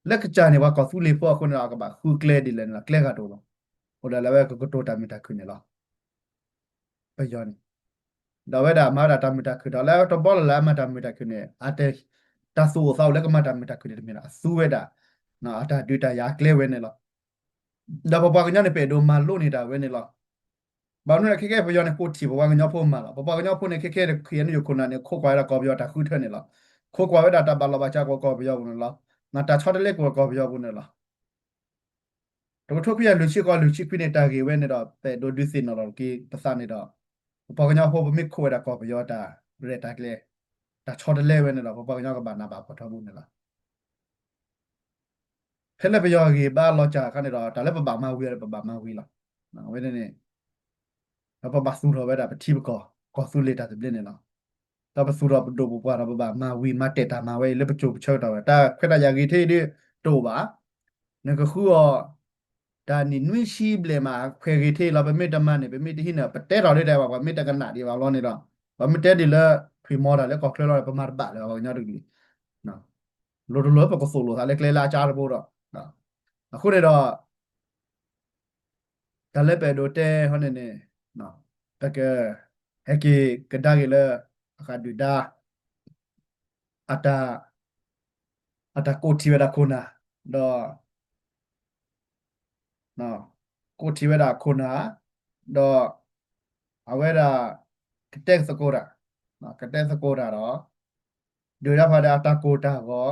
လၢကစၢ်န့ၣ် ပှၤကီၢ်သူလ့ၤဖိအဃိန့ၣ်ဒီး အကဘၣ်ဃုကျဲဒ်လဲၣ်န့ၣ်လီၤ ကျဲဂၤတအိၣ်လီၤ. အိၣ်ဒၣ်လၢအဝဲကကတိၤတၢ်မုာ်တၢ်ခုၣ်န့ၣ်လီၤ. ပယီၤန့ၣ် ဒီးအဝဲဒၣ်မၤဝဲဒၣ်တၢ်မုာ်တၢ်ခုၣ်ဒီး လၢတဘျီလၢ်လၢ်အမၤတၢ်မုာ်တၢ်ခုၣ်န့ၣ် အတ တၢ်သူၣ်အိၣ်သးအိၣ်လၢကမၤတၢ်မုာ်တၢ်ခုၣ်န့ၣ်တမ့ၢ်ဒီး အသူဝဲဒၣ် အတၢ်ဒုးတၢ်ယၤအကျဲဝဲန့ၣ်လီၤ. ဒီးပပှၤကညီန့ၣ် ပအဲၣ်ဒိးမၤလိန့ၢ်တၢ်ဝဲန့ၣ်လီၤ. ဘၣ်မနုၤလဲၣ် ခဲကဲပယီၤန့ၣ် ကိးထံၣ်ပပှၤကညီဖိမၤလီၤ. ပပှၤကညီဖိန့ၣ် ခဲခဲ ခ့ၣ်အဲၣ်ယူၣ်ခိၣ်နၢ်န့ၣ် ခိးကွၢ်ဝဲဒၣ်ကီၢ်ပယီၤတၢ်ဃုထၢန့ၣ်လီၤ. ခိးကွၢ်ဝဲဒၣ်တၢ်ဘၣ်လီၤဘၣ်စးကီးကီၢ်ပယီၤပူၤန့ၣ်လီၤ. မ့ၢ်တၢ်ဆီတလဲကီးကီၢ်ပယီၤပူၤန့ၣ်လီၤ. တကထိခွံကယၤလွံၢ်ဆံဃိးလွံၢ်ဆံခွံန့ၣ် တၢ်ဂ့ၢ်ဝဲန့ၣ်ဒီး ပအဲၣ်ဒိးဒုးသ့ၣ်နီၣ်လီၤက့ၤပသးန့ၣ်ဒီး ပပှၤကညီဖိပမ့ၢ်ခိးဝဲဒၣ်ကီၢ်ပယီၤတၢ်ရဲၣ်တၢ်ကျဲၤ တၢ်ဆီတလဲဝဲန့ၣ်ဒီး ပပှၤကညီကဘၣ်နးဘၣ်ဖှီၣ်ထီဘိန့ၣ်လီၤ. ဖဲလၢပယီၤဂ့ၢ်ဘါလီၤစၢ်အခါန့ၣ်ဒီး တၢ်လၢပဘၣ်မၤဝံၤဒီးပဘၣ်မၤဝံၤလီၤ. အဝဲန့ၣ်န့ၣ် ဒီးပဘၣ်သူၣ်ထီၣ်ဝဲဒၣ်ပထံပကီၢ် ကီၢ်သူလ့ၤတၢ်သဘျ့န့ၣ်လီၤ. ဒီးပသူၣ်ထီၣ်ပဒိၣ်ပပှၢ်ဒီး ပဘၣ်မၤဝံၤမၤတဲာ်တၢ်မၤဝဲအံၤလၢပစိၤပဆၢကတီၢ်ဝဲ တၢ်ခွဲးတၢ်ယာ်ဂ့ၤထဲအံၤဒ်တအိၣ်ဘၣ်. နကဃုအီၤ တၢ်နံၣ်နွံဆံဘျဲၣ်မး ခွဲးဂ့ၤထဲအံၤလီၤ. ပမ့ၢ်တမၤန့ၣ် ပမ့ၢ်တဟံးန့ၣ် ပတဲထီၣ်ဒ်တဲဘၣ် ပှၤမ့ၢ်တကနၣ်ဒံးဘၣ်ဘျီန့ၣ်ဒီး ပမ့ၢ်တဲဒ်လၢ ဖံးမီတၢ်လၢကီၢ်ချၢလီၤ ပမၤတဘၣ်လၢၤ ပှၤကညီတကလုာ် လိၤတလိၤပကသိၣ်လိာ်သးလၢကျဲလၢအကါတဘိဒီး အဃိန့ၣ်ဒီး တၢ်လၢပအဲၣ်ဒိးတဲဟီန့ၣ်န့ၣ် ပက ဟဲက့ၤကဒါက့ၤလၢ အဃးဒုၣ်ဒါ အတၢ် အတၢ်ကိးထံၣ်ဝဲဒၣ်ခိၣ်နၢ် ဒီး ကိးထံၣ်ဝဲဒၣ်ခိၣ်နၢ် ဒီး အဝဲဒၣ် ကတဲသကိးတၢ် ကတဲသကိးတၢ်ဒီး ဒုၣ်ဒါဖးဒိၣ်အတၢ်ကိၢ်တၢ်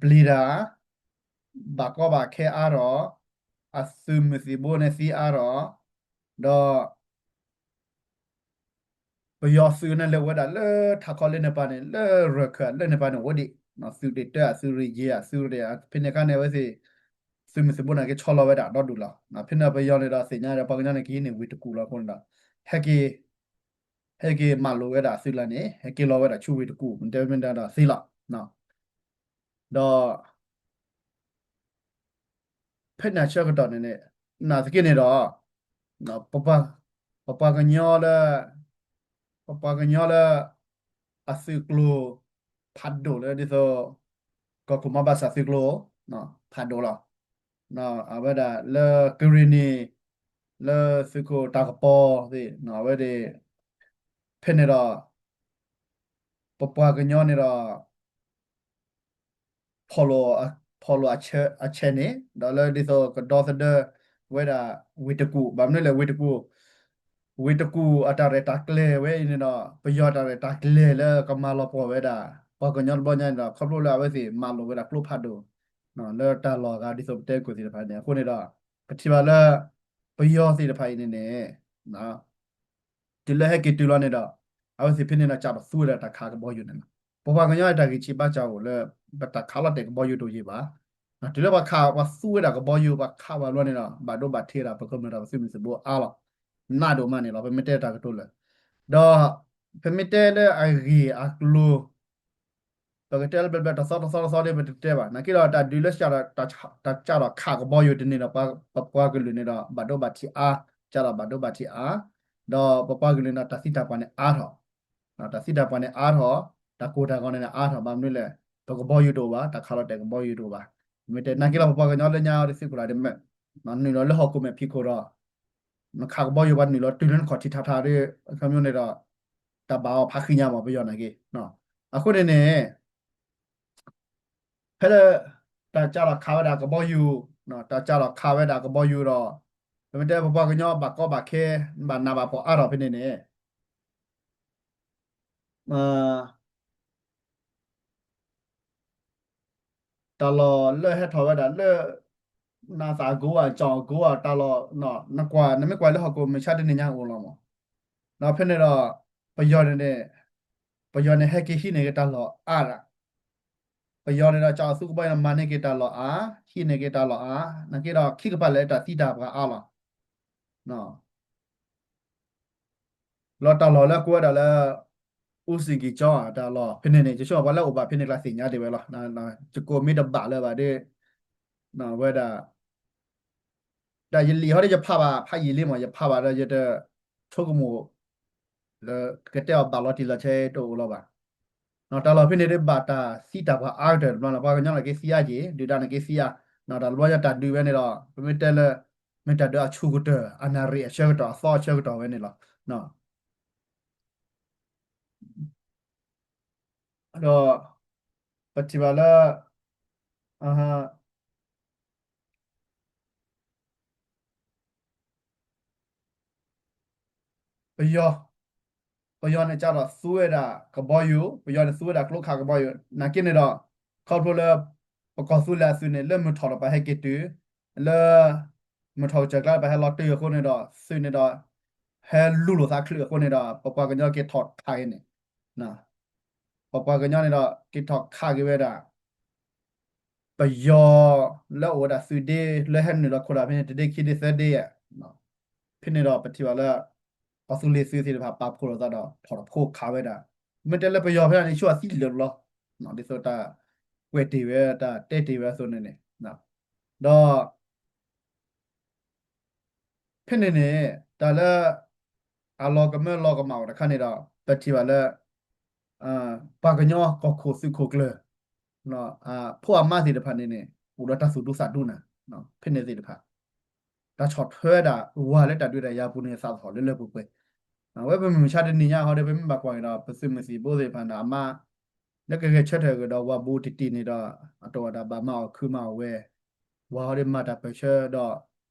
ဂီၤ ပျံၤတၢ် ဘၣ်ကီဘၣ်ခဲအါထီၣ် အသုးမုၢ်သံၣ်ဘိန့ၣ်သံအါထီၣ် ဒီး ပယီၤသုးန့ၣ်လဲၤအိၣ်ဝဲဒၣ်လၢထးခီလၢန့ၣ်ပၤန့ၣ် လၢရၢၢ်ခၢၣ်လၢန့ၣ်ပၤန့ၣ်အိၣ်ဒံး သုးရ့ၣ်တၢ အသုးရ့ၣ်ယဲၢ် အသုးရ့ၣ် ဖဲန့ၣ်အခါန့ၣ် အဝဲသ့ၣ် သုးမုၢ်သံၣ်ဘိန့ၣ်က့ၤဆီလီၤဝဲဒၣ်ဒီဒူၣ်လီၤ. ဖဲန့ၣ်ပယီၤန့ၣ်ဒီးသ့ၣ်ညါဒီးပှၤကညီန့ၣ်ကဟံးန့ၢ်ဝ့ၢ်တကူၣ်လီၤအဃိန့ၣ်ဒီး ဟဲက့ၤ ဟဲက့ၤမၤလိာ်ဝဲဒၣ်သုးလၢန့ၣ် ဟဲက့ၤလီၤဝဲဒၣ်ဆူဝ့ၢ်တကူၣ် မ့ၢ်တဲမ့ၢ်ဒၣ်ဒီးသ့လီၤ. ဒီး ဖဲန့ၣ်အဆၢကတီၢ်န့ၣ်န့ၣ် နာ်သက့န့ၣ်ဒီး ပပှၤကညီလၢ ပပှၤကညီလၢ အသုးကျိၤ ဖးဒိၣ်လၢဒ်သိး ကီၢ်ခိၣ်မီဘၣ်ဆၣ်သုးကျိၤ ဖးဒိၣ်လီၤ. အဝဲဒၣ်လၢကရ့ၣ်နံၤ လၢသုးခိၣ်တၢ်ကပီၤသ့ၣ် အဝဲဒၣ် ဖဲန့ၣ်ဒီး ပပှၤကညီန့ၣ်ဒီး ဖီၣ်လိာ်အဆဲးန့ၣ် ဒီးလၢဒ်သိးကဒီသဒၢဝဲဒၣ်ဝ့ၢ်တကူၣ် ဘၣ်မနုၤလဲၣ်ဝ့ၢ်တကူၣ် ဝ့ၢ်တကူၣ်အတၢ်ရဲၣ်တၢ်ကျဲၤဝဲအံၤန့ၣ်ဒီး ပယီၤတၢ်ရဲၣ်တၢ်ကျဲၤလၢကမၤလီၤပှီၢ်ဝဲဒၣ် ပှၤကညီတဘျီညါန့ၣ်ဒီး ခီဖျိလၢအဝဲသ့ၣ်မၤလိာ်ဝဲဒၣ်ကျိဖးဒိၣ် လၢတၢ်လီၢ်အဂၤဒ်သိးပတဲကွံာ်သ့ၣ်တဖၣ်န့ၣ် အဃိန့ၣ်ဒီး ပထံၣ်ဘၣ်လၢ ပယီၤသ့ၣ်တဖၣ်အံၤန့ၣ်န့ၣ် တုၤလၢဟဲက့ၤတုၤလီၤန့ၣ်ဒီး အဝဲသ့ၣ်ဖဲန့ၣ်ဒီး စးထီၣ်သူဝဲဒၣ်တၢ်ခးကဘီယူၤန့ၣ်လီၤ. ပပှၤကညီအတၢ်ဂံၢ်ဆံးဘါစၢ်အိၣ်လၢ ပတၢ်ခးလီၤတဲာ်ကဘီယူၤတအိၣ်ယံၤဘၣ်. တုၤလၢပှၤခး ပှၤသူဝဲဒၣ်ကဘီယူၤ ပှၤခးဝဲလီၤန့ၣ်ဒီး ဘၣ်ဒိဘၣ်ထံးဒၣ် ပကမျၢၢ်ဒီးပသုးမုၢ်သံၣ်ဘိအါလီၤ. နးဒိၣ်မးန့ၣ်လီၤ ပမ့ၢ်တဲတၢ်ကတိၤလၢာ် ဒီး ပမ့ၢ်တဲလၢအဂ့ၢ်အကျိၤ ပကတဲလၢဘျဲၣ်ဘျဲၣ်တသီတသီတသီဒီး ပတတဲဘၣ်. နာ်က့ဒီးတၢ်ဒုးလၢ တၢ်စးထီၣ်ခးကဘီယူၤတန့ၢ်ဒီး ပပှၤကလုာ်န့ၣ်ဒီး ဘၣ်ဒိဘၣ်ထံးအါ, စးထီၣ်ဘၣ်ဒိဘၣ်ထံးအါ, ဒီးပပှၤကလုာ်န့ၣ်ဒီး တၢ်သံတၢ်ပှၢ်န့ၣ်အါထီၣ်, တၢ်သံတၢ်ပှၢ်န့ၣ်အါထီၣ်, တၢ်ကိၢ်တၢ်ဂီၤန့ၣ်အါထီၣ် ဘၣ်မနုၤလဲၣ်, ပကဘီယူၤတအိၣ်ဘၣ်, တၢ်ခးလီၤတဲာ်ကဘီယူၤတအိၣ်ဘၣ်. မ့ၢ်တဲနာ်က့ဒီး ပပှၤကညီလၢညါအီၤဒ်သုးခိၣ်လၢ်ဒ်မ့ၢ် နုာ်လီၤလၢဟီၣ်ခိၣ်မဲာ်ဖံးခိၣ်ဒီး နခးကဘီယူၤပှၤနုာ်လီၤတုၤလၢနခီၣ်ထံးထးထးဒီး အခီပညီန့ၣ်ဒီး တၢ်ဘၣ်အီၤဖးဃံညါမး ပယီၤနာ်က့. အဃိန့ၣ်န့ၣ် ဖဲလၢ တၢ်စးထီၣ်ခးဝဲဒၣ်ကဘီယူၤ, တၢ်စးထီၣ်ခးဝဲဒၣ်ကဘီယူၤဒီး ပမ့ၢ်တဲပပှၤကညီဘၣ်ကီဘၣ်ခဲ ဘၣ်နးဘၣ်ဖှီၣ်အါထီၣ်ဖဲန့ၣ်န့ၣ် တၢ်လီၢ်လၢဟဲထီၣ်ဝဲဒၣ်လၢ နးသးအကိးဧါ ကၠီၣ်အကိးဧါ တၢ်လီၢ် နကွၢ် နမ့ၢ်ကွၢ်လၢဟီၣ်ခိၣ်မဲာ်ဆှးတနံၤညါအိၣ်လီၤမး. ဒီးဖဲန့ၣ်ဒီး ပယီၤန့ၣ်န့ၣ် ပယီၤန့ၣ်ဟဲက့ၤဟံးန့ၢ်က့ၤတၢ်လီၢ်အါဒၣ်, ပယီၤန့ၣ်ဒီး ကၠီၣ်အသူကဘီယူၤန့ၣ် မၤန့ၢ်က့ၤတၢ်လီၢ်အါ, ဟံးန့ၢ်က့ၤတၢ်လီၢ်အါ, နာ်က့ဒီး ခံကပၤလၢတၢ်သံတၢ်ပှၢ်အါလီၤ. လီၤတၢ်လီၢ်လၢကိးဝဲဒၣ်လၢ အူစံၣ်ကံၣ်ကၠီဧါ တၢ်လီၢ်ဖဲန့ၣ်န့ၣ် ယဆိကမိၣ်ပှၤလၢအအိၣ်ဘၣ်ဖဲန့ၣ်ကျါသ့ၣ်ညါဒံးဝဲလီၤ. ယကိးမ့ၢ်တဘၣ်လၢၤဘၣ်ဒီး ဝဲဒၣ် တၢ်ယလံာ်ဟီဒီးယဖးဘၣ် ဖးယံာ်လံမး ယဖးဘၣ်ဒီးယတ ဆိကမိၣ် လၢကတဲအီၤဘၣ်လီၤတံၢ်လီၤဆဲးတအိၣ်လီၤဘၣ်. တၢ်လီၢ်ဖဲန့ၣ်ဒ်ဘၣ်တၢ်သံတၢ်ပှၢ်အါကတၢၢ်တဘျီလီၤ. ပှၤကညီန့ၣ်က့သံအါက့ၤ ဒုၣ်ဒါန့ၣ်က့သံအါ, တၢ်တဘျီညါတၢ်ဒုးဝဲန့ၣ်ဒီး ပမ့ၢ်တဲလၢ မ့ၢ်တၢ်ဒုးအဆူၣ်ကတၢၢ် အနၣ်ရံၣ်အဆၢကတီၢ် အသီအဆၢကတီၢ်ဝဲန့ၣ်လီၤ. ဒီး ပထံၣ်ဘၣ်လၢ ပယီၤ ပယီၤန့ၣ်စးထီၣ်သူဝဲဒၣ်ကဘီယူၤ, ပယီၤန့ၣ်သူဝဲဒၣ်ကျိခးကဘီယူၤ နာ်က့န့ၣ်ဒီး ခီဖျိလၢ ပကီၢ်သူလ့ၤအသုးန့ၣ် လၢမုၢ်ထီၣ်ဒီးပှၤဟဲက့ၤတုၤ လၢ မုၢ်ထီၣ်ကစၢၢ်ကျါပှၤဟဲလီၤတုၤအဃိန့ၣ်ဒီး သုးန့ၣ်ဒီး ဟဲလူၤလိာ်သးချုးအဃိန့ၣ်ဒီး ပပှၤကညီက့ၤထီၣ်ခးက့ၤန့ၣ် ပပှၤကညီန့ၣ်ဒီး က့ၤထီၣ်ခးက့ၤဝဲဒၣ် ပယီၤလၢအိၣ်ဝဲဒၣ်သုးဒ့ လၢဟဲနုာ်လီၤခိၣ်ဒၣ်ဖဲန့ၣ် တဒ့ခံဒ့သၢဒ့ဧါ. ဖဲန့ၣ်ဒီးပထံၣ်ဘၣ်လၢ ကီၢ်သူလ့ၤသုးသ့ၣ်တဖၣ်ပာ်ဖှိၣ်လိာ်သးဒီး ထီၣ်တဖိခးဝဲဒၣ်. မ့ၢ်တဲလၢပယီၤဖဲန့ၣ် ဆိအသံလၢာ်လီၤ. ဒ်သိးတၢ်ကွဲးတ့ၢ်ဝဲ တၢ်တဲတ့ၢ်ဝဲအသိးန့ၣ်န့ၣ် ဒီး ဖဲန့ၣ်န့ၣ် တၢ်လၢ အလီၤကမၢလီၤကမၣ်အိၣ်တခါန့ၣ်ဒီး ပထံၣ်ဘၣ်လၢ ပှၤကညီကီၢ်ခိၣ်သုးခိၣ်ကျၢၢ် အဖိအမါသ့ၣ်တဖၣ်န့ၣ်န့ၣ် အိၣ်ဒီးတၢ်သူၣ်ဒူသးဒူနၤ ဖဲန့ၣ်သ့ၣ်တဖၣ် တၢ်ဆီၣ်ထွဲဒၣ်ဝၤလၢတၢ်ဒုးတၢ်ယၤပူၤန့ၣ် သးသဟီၣ်လၢလၢပှဲၤပှဲၤ, အဝဲပမုၢ်မဆါတနံၤညါဟီဒီး ပမ့ၢ်ဘၣ်ကွၢ်က့ၤဒီး ပသုးမုၢ်သံၣ်ဘိသ့ၣ်တဖၣ်န့ၣ် အမါ လၢကဂဲၤဆၢထၢၣ်ကဒီးဝၤဘူးတံၢ်တံၢ်န့ၣ်ဒီး အတအိၣ်ဝဲဒၣ်ဘၣ်မၤအီၣ်ခုမၤအီၣ်ဝဲ, ဝၤဟီဒီးမၤတၢ်ပၢၢ်ဆၢဒီး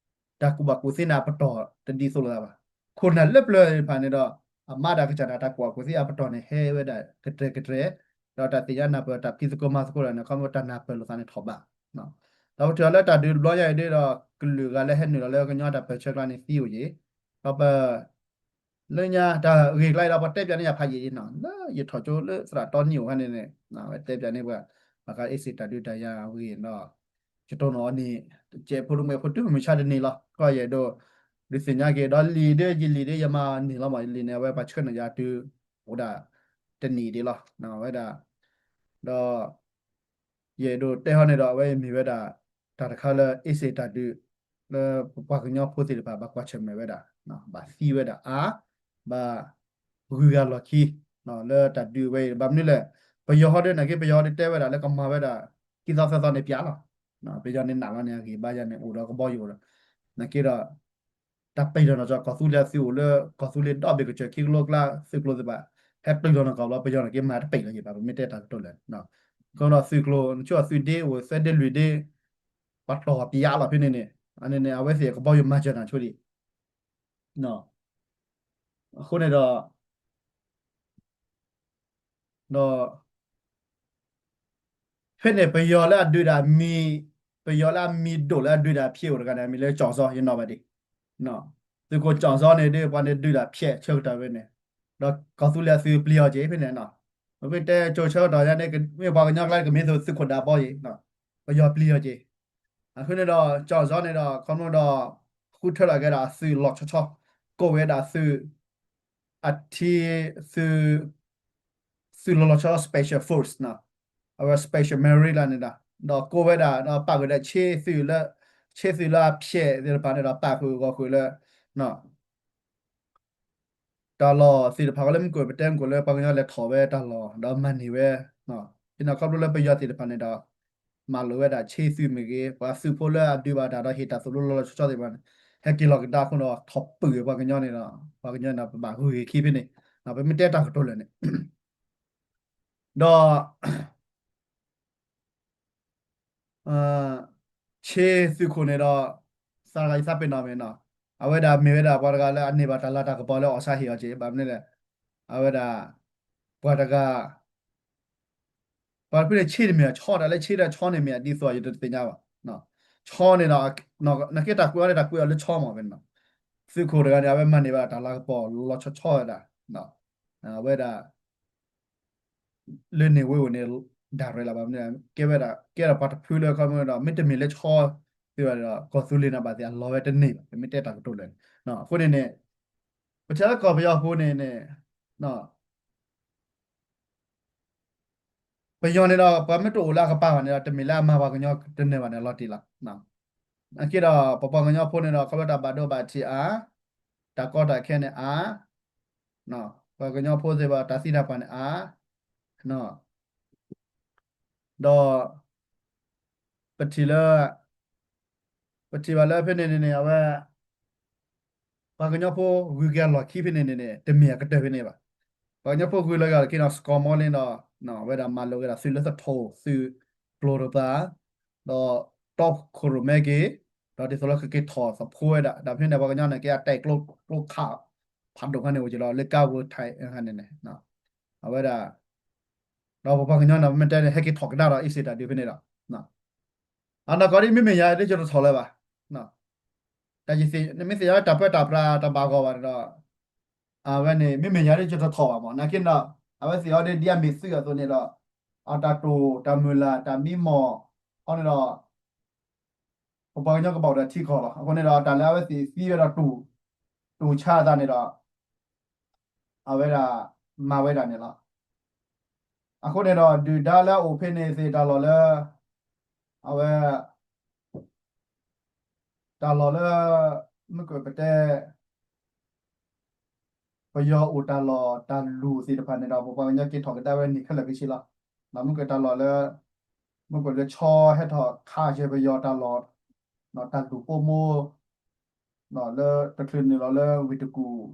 တၢ်ကူၣ်ဘၣ်ကူၣ်သ့န့ၣ်အပတီၢ်တဒ်သိးလိာ်သးဘၣ်. ခိၣ်နၢ်လၢပျၢၤသ့ၣ်တဖၣ်န့ၣ်ဒီး အမါတၢ်ကစၢ်ဒၣ်တၢ်ကူၣ်ဘၣ်ကူၣ်သ့အပတီၢ်န့ၣ် ဟဲဝဲဒၣ်ကတြဲၤကတြဲၤ, ဒီးတၢ်သ့ၣ်ညါနၢ်ပၢၢ်တၢ်ဖံးသကိးမၤသကိးလီၤန့ၣ် ခီဖျိတၢ်နၢ်ပၢၢ်လိာ်သးန့ၣ်ထီၣ်ဘး ဒီးပထံၣ်အီၤလၢတၢ်ဒုးတဘျီညါအံၤဒီး ကလုာ်ဂၤလၢဟဲနုာ်လီၤလၢကညီတၢ်ပၢၢ်ဆၢကျါန့ၣ်သံအိၣ်က့ၤ, ဒီးပ လၢညါတၢ်ဂ့ၢ်ကျါအံၤဒီး ပှၤတဲပၠးန့ၢ်ယၤဖးယံာ်လံနီၤ, လၢယထီၣ်ကၠိလၢသရၣ်တီနံၣ်အိၣ်ခါန့ၣ်န့ၣ် အဝဲတဲပၠးန့ၢ်ပှၤ ဘၣ်ဃးအ့စ့ၣ်တၢ်ဒုးတၢ်ယၤအဂ့ၢ်ဒီး ယတိၢ်နီၣ်အီၤန့ၣ် တစဲးဖိတမှဲးဖိတုၤမုၢ်မဆါတနံၤလီၤ. ကီၢ်ယဲၢ်ဒိၣ် ဒုးသ့ၣ်ညါက့ၤဒီးလံာ်ဒ်ယလံာ်ဒ်ယမၤန့ၢ်လီၤမး ယလံာ်န့ၣ် အဝဲပှၤဆှၢန့ၢ်ယၤတုၤ အိၣ်ဒၣ်တနံၣ်ဒံးလီၤ. အဝဲဒၣ် ဒီး ယအဲၣ်ဒိးတဲဟီန့ၣ်ဒီး အဝဲအံၤမ့ၢ်ဝဲဒၣ် တၢ်တခါလၢအ့စ့ၣ်တၢ်ဒုး လၢပပှၤကညီဖိသ့ၣ်တဖၣ် ဘၣ်ကွၢ်ဆၢၣ်မဲာ်ဝဲဒၣ် ဘၣ်သံဝဲဒၣ်အါ, ဘၣ်ဂုၤဂၤလီၢ်ခံ လၢတၢ်ဒုးဝဲအံၤ ဘၣ်မနုၤလဲၣ်, ပယီၤဟီဒီး နာ်က့ပယီၤဟီဒီးတဲဝဲဒၣ်လၢကမၤဝဲဒၣ် ခံသီသၢသီန့ၣ်ပၠးလီၤ. ပယီၤန့ၣ်နာ်လီၤန့ၣ် အဂံၢ်ဘါယၤန့ၣ် အိၣ်ဒီးကဘီယူၤဒီး နာ်က့ဒီး တၢ်ပျံၤထီၣ်နီၢ်ကီၢ် ကီၢ်သူလ့ၤအသုးအိၣ်လၢ ကီၢ်သူလ့ၤဒီဘ့ၣ်ကစၢၢ်ခံကလိကျါ သုးကျိၤသ့ၣ်တဖၣ် ဟဲပျံၤထီၣ်နီၢ်ကီၢ်ဘျီ ပယီၤနာ်က့မၤတပံာ်လီၤက့ၤဘၣ် ပမ့ၢ်တဲတၢ်ကတိၤလဲၣ်. ကဒီးသုးကျိၤ နဆိအသုးဒ့အိၣ်သၢဒ့လွံၢ်ဒ့ ပှၤတီၢ်ပၠးလီၤဖဲန့ၣ်န့ၣ် အန့ၣ်န့ၣ် အဝဲသ့ၣ်ကဘီယူၤမၤစၢၤနၤဆိဒံး အဃိန့ၣ်ဒီး ဒီး ဖဲန့ၣ် ပယီၤလၢအဒုးဒၣ်မံၤ, ပယီၤလၢအမံၤဒိၣ်လၢအဒုးဒၣ်ဖျဲးအိၣ်တဂၤန့ၣ် အမံၤလၢကၠီၣ်စီ ယနီၣ်ဘၣ်ဒံး, သုးခိၣ်ကၠီၣ်စီန့ၣ်ဒီး ပှၤန့ၣ်ဒုးဒၣ်ဖျဲးဆၢကတီၢ်ဝဲန့ၣ်, ဒီးကီၢ်သူလ့ၤအသုးပျံၤအီၤက့ၤဖဲန့ၣ်နီၤ, မ့ၢ်တဲကၠိဆၢကတီၢ်ညါန့ၣ် မ့ၢ်ပှၤကညီကျါကမ့ၢ်သိးသုးခိၣ်ဒၢဘီယံၤ, ပယီၤပျံၤအီၤက့ၤ အဃိန့ၣ်ဒီး ကၠီၣ်စီန့ၣ်ဒီး ခီဖျိဒီး ဃုထၢထီၣ်က့ၤဒၣ်အသုးလီၤဆီဆီ ကိးဝဲဒၣ်သုး အထံ သုး သုးလီၤလီၤဆီဆီ special force နီၤ, အဝဲ special marine လၢန့ၣ်ဒီး ဒီးကိးဝဲဒၣ် ဒီးပာ်ဃုာ်ဒီးဆ့သုးလၢ ဆ့သုးလၢအဖျဲးသ့ၣ်တဖၣ်န့ၣ်ဒီး ပာ်ဃုာ်ဂီၢ်ဃုာ်လၢ တၢ်လီၢ်သ့ၣ်တဖၣ်လၢမုၢ်ကၢၢ်ပတဲမုၢ်ကၢၢ်လၢပှၤကညီလဲၤထီၣ်ဝဲတၢ်လီၢ် ဒီးမၤန့ၢ်ဝဲ, ဖဲန့ၣ်ခီဖျိလၢပယီၤသ့ၣ်တဖၣ်န့ၣ်ဒီး မၤလိာ်ဝဲဒၣ်ဆ့သုးမ့ၢ်ဂ့ၤ ပှၤသုးဖိလၢအဒုးဘၣ်တၢ်ဒီးဟ့ၣ်တၢ်သိၣ်လိလီၤလီၤဆီဆီသ့ၣ်တဖၣ်န့ၣ် ဟဲက့ၤလီၤကဒါအဃိဒီး ထီၣ်ပုၢ်ဝဲပှၤကညီန့ၣ်ဒီး ပှၤကညီန့ၣ် ပဘၣ်ဂုၤဂ့ၤခံဖဲန့ၣ် ပမ့ၢ်တဲတၢ်ကတိၤလၢာ်န့ၣ် ဒီး ဆ့သုးခိၣ်န့ၣ်ဒီး သးတဂၤယသးပ့ၤနီၣ်မ့ၢ်နီၤ, အဝဲဒၣ်မ့ၢ်ဝဲဒၣ်ပှၤတဂၤလၢအန့ၢ်ဘၣ်တၢ်လၤတၢ်ကပီၤလၢအီၣ်ဆါဟ့ၣ်အီၤက့ၤ ဘၣ်မနုၤလဲၣ်, အဝဲဒၣ် ပှၤတဂၤ ပှၤတဖုန့ၣ်ဆ့တမ့ၢ်အီၤ ဆီတၢ်လၢဆ့ဒီးဆီန့ၣ်မ့ၢ်အဒ်သိးယတသ့ၣ်ညါဘၣ်, ဆီန့ၣ်ဒီး နာ်က့တၢ်ကွဲးအီၤန့ၣ် တၢ်ကွဲးအီၤလၢဆီမ့ၢ်ဖဲန့ၣ်နီၤ, သုးခိၣ်တဂၤန့ၣ် အဝဲမၤန့ၢ်ဘၣ်တၢ်လၤကပီၤလီၤဆီဆီဝဲဒၣ် အဝဲဒၣ် လၢန့ၣ်ဝဲအိၣ်န့ၣ် ဒၣ်ရဲၣ်လီၤဘၣ်မနုၤ ကဲဝဲဒၣ် ကဲဒၣ်ပှၤတဖုလၢခီဖျိဒီး မ့တမ့ၢ်လၢဆီ သ့ၣ်ဘၣ်ဒီး ကီၢ်သူလ့ၤန့ၣ်ဘၣ်သ့ၣ်အလီၤဝဲတန့ၢ်ဘၣ် ပမ့ၢ်တဲတၢ်ကတိၤလၢာ်န့ၣ်, အဃိန့ၣ်န့ၣ် ပထံၣ်လၢကီၢ်ပယီၤဖိန့ၣ်န့ၣ် ပယီၤန့ၣ်ဒီး ပှၤမ့ၢ်တအိၣ်လၢအကပၤဘၣ်န့ၣ်ဒီး တမ့ၢ်လၢအမၤပှၤကညီတန့ၢ်ဘၣ်န့ၣ် လီၤတံၢ်လီၤ. နာ်က့ဒီး ပပှၤကညီဖိန့ၣ်ဒီး ခီဖျိတၢ်ဘၣ်ဒိဘၣ်ထံးအါ, တၢ်ကီတၢ်ခဲန့ၣ်အါ, ပှၤကညီဖိသ့ၣ်တဖၣ် တၢ်သံတၢ်ပှၢ်န့ၣ်အါ, ဒီး ပထံၣ်လၢ ပထံၣ်ဘၣ်လၢဖဲန့ၣ်န့ၣ် အဝဲ ပှၤကညီဖိဂုၤက့ၤအလီၢ်ခံဖဲန့ၣ်န့ၣ် တမ့ၢ်အကတၢၢ်ဖဲန့ၣ်ဘၣ်. ပှၤကညီဖိဂုၤလီၤက့ၤအလီၢ်ခံဒီး စကီၤမီလ့ဒီး အဝဲဒၣ်မၤလိာ်က့ၤဒီး သုးလၢသထူၣ် သုးကျိၤတပၤ ဒီးတီခိၣ်ရိၣ်မဲက့ၤ ဒီးဒ်သိးလၢကက့ၤထီၣ်သဖှိဝဲဒၣ် ဒီးဖဲန့ၣ် ပှၤကညီန့ၣ်က့ၤအတဲာ်ကျိ ကျိခး ဖးဒိၣ်ခါန့ၣ် အိၣ်က့ၤလီၤလၢကါဝဲထၢၣ်ခါန့ၣ်န့ၣ် အဝဲဒၣ် ဒီးပပှၤကညီန့ၣ် မ့ၢ်တဲန့ၣ် ဟဲက့ၤထီၣ်ကဒါဒီး အ့စ့ၣ်တၢ်ဒုးဖဲန့ၣ်ဒီး အနီၢ်ကီၢ်ဒ်မ့မ့ၢ်ယၤဒ်ယတထီၣ်လၢၤဘၣ်. တၢ်ယသ့ၣ် နမ့ၢ်သ့ၣ်ညါလၢတၢ်ပၢတၢ်ပြးတၢ်ဘၣ်ဂီၢ်ဘၣ်န့ၣ်ဒီး အဝဲန့ၣ် မ့မ့ၢ်ယၤဒ်ယတထီၣ်ဘၣ်မး နာ်က့ဒီး အဝဲသ့ၣ်အီၤဒ်ဒ်အမ့ၢ်သုးအသိးန့ၣ်ဒီး အတၢ်တိာ်တၢ်မုၢ်လၢ်တၢ်မံမီၢ်အီၤန့ၣ်ဒီး ပပှၤကညီကဘၣ်အိၣ်ဒီးထံကီၢ်လီၤ. အဃိန့ၣ်ဒီး တၢ်လၢအဝဲသ့ၣ်သံဝဲဒီးတူၢ် တူၢ်ဆါအသးန့ၣ်ဒီး အဝဲဒၣ်မၤဝဲဒၣ်န့ၣ်လီၤ. အဃိန့ၣ်ဒီး ဒုၣ်ဒါလၢအအိၣ်ဖဲန့ၣ်သ့ၣ်တၢ်လီၢ်လၢ အဝဲ တၢ်လီၢ်လၢ မ့ၢ်ကပတဲ ပယီၤအိၣ်တၢ်လီၢ်တၢ်လူၢ်သ့ၣ်တဖၣ်န့ၣ်ဒီး ပပှၤကညီက့ၤထီၣ်ကဒါဝဲန့ၣ်ခဲလၢာ်ခဲဆ့လီၤ. ဒီးမ့ၢ်ကတၢ်လီၢ်လၢ မ့ၢ်ကီးလၢဆီဟဲထီၣ်ခးဆၢပယီၤတၢ်လီၢ်, တၢ်ဒူၣ်ပိာ်မိၢ် လၢတချုးနုာ်လီၤလၢဝ့ၢ်တကူၣ်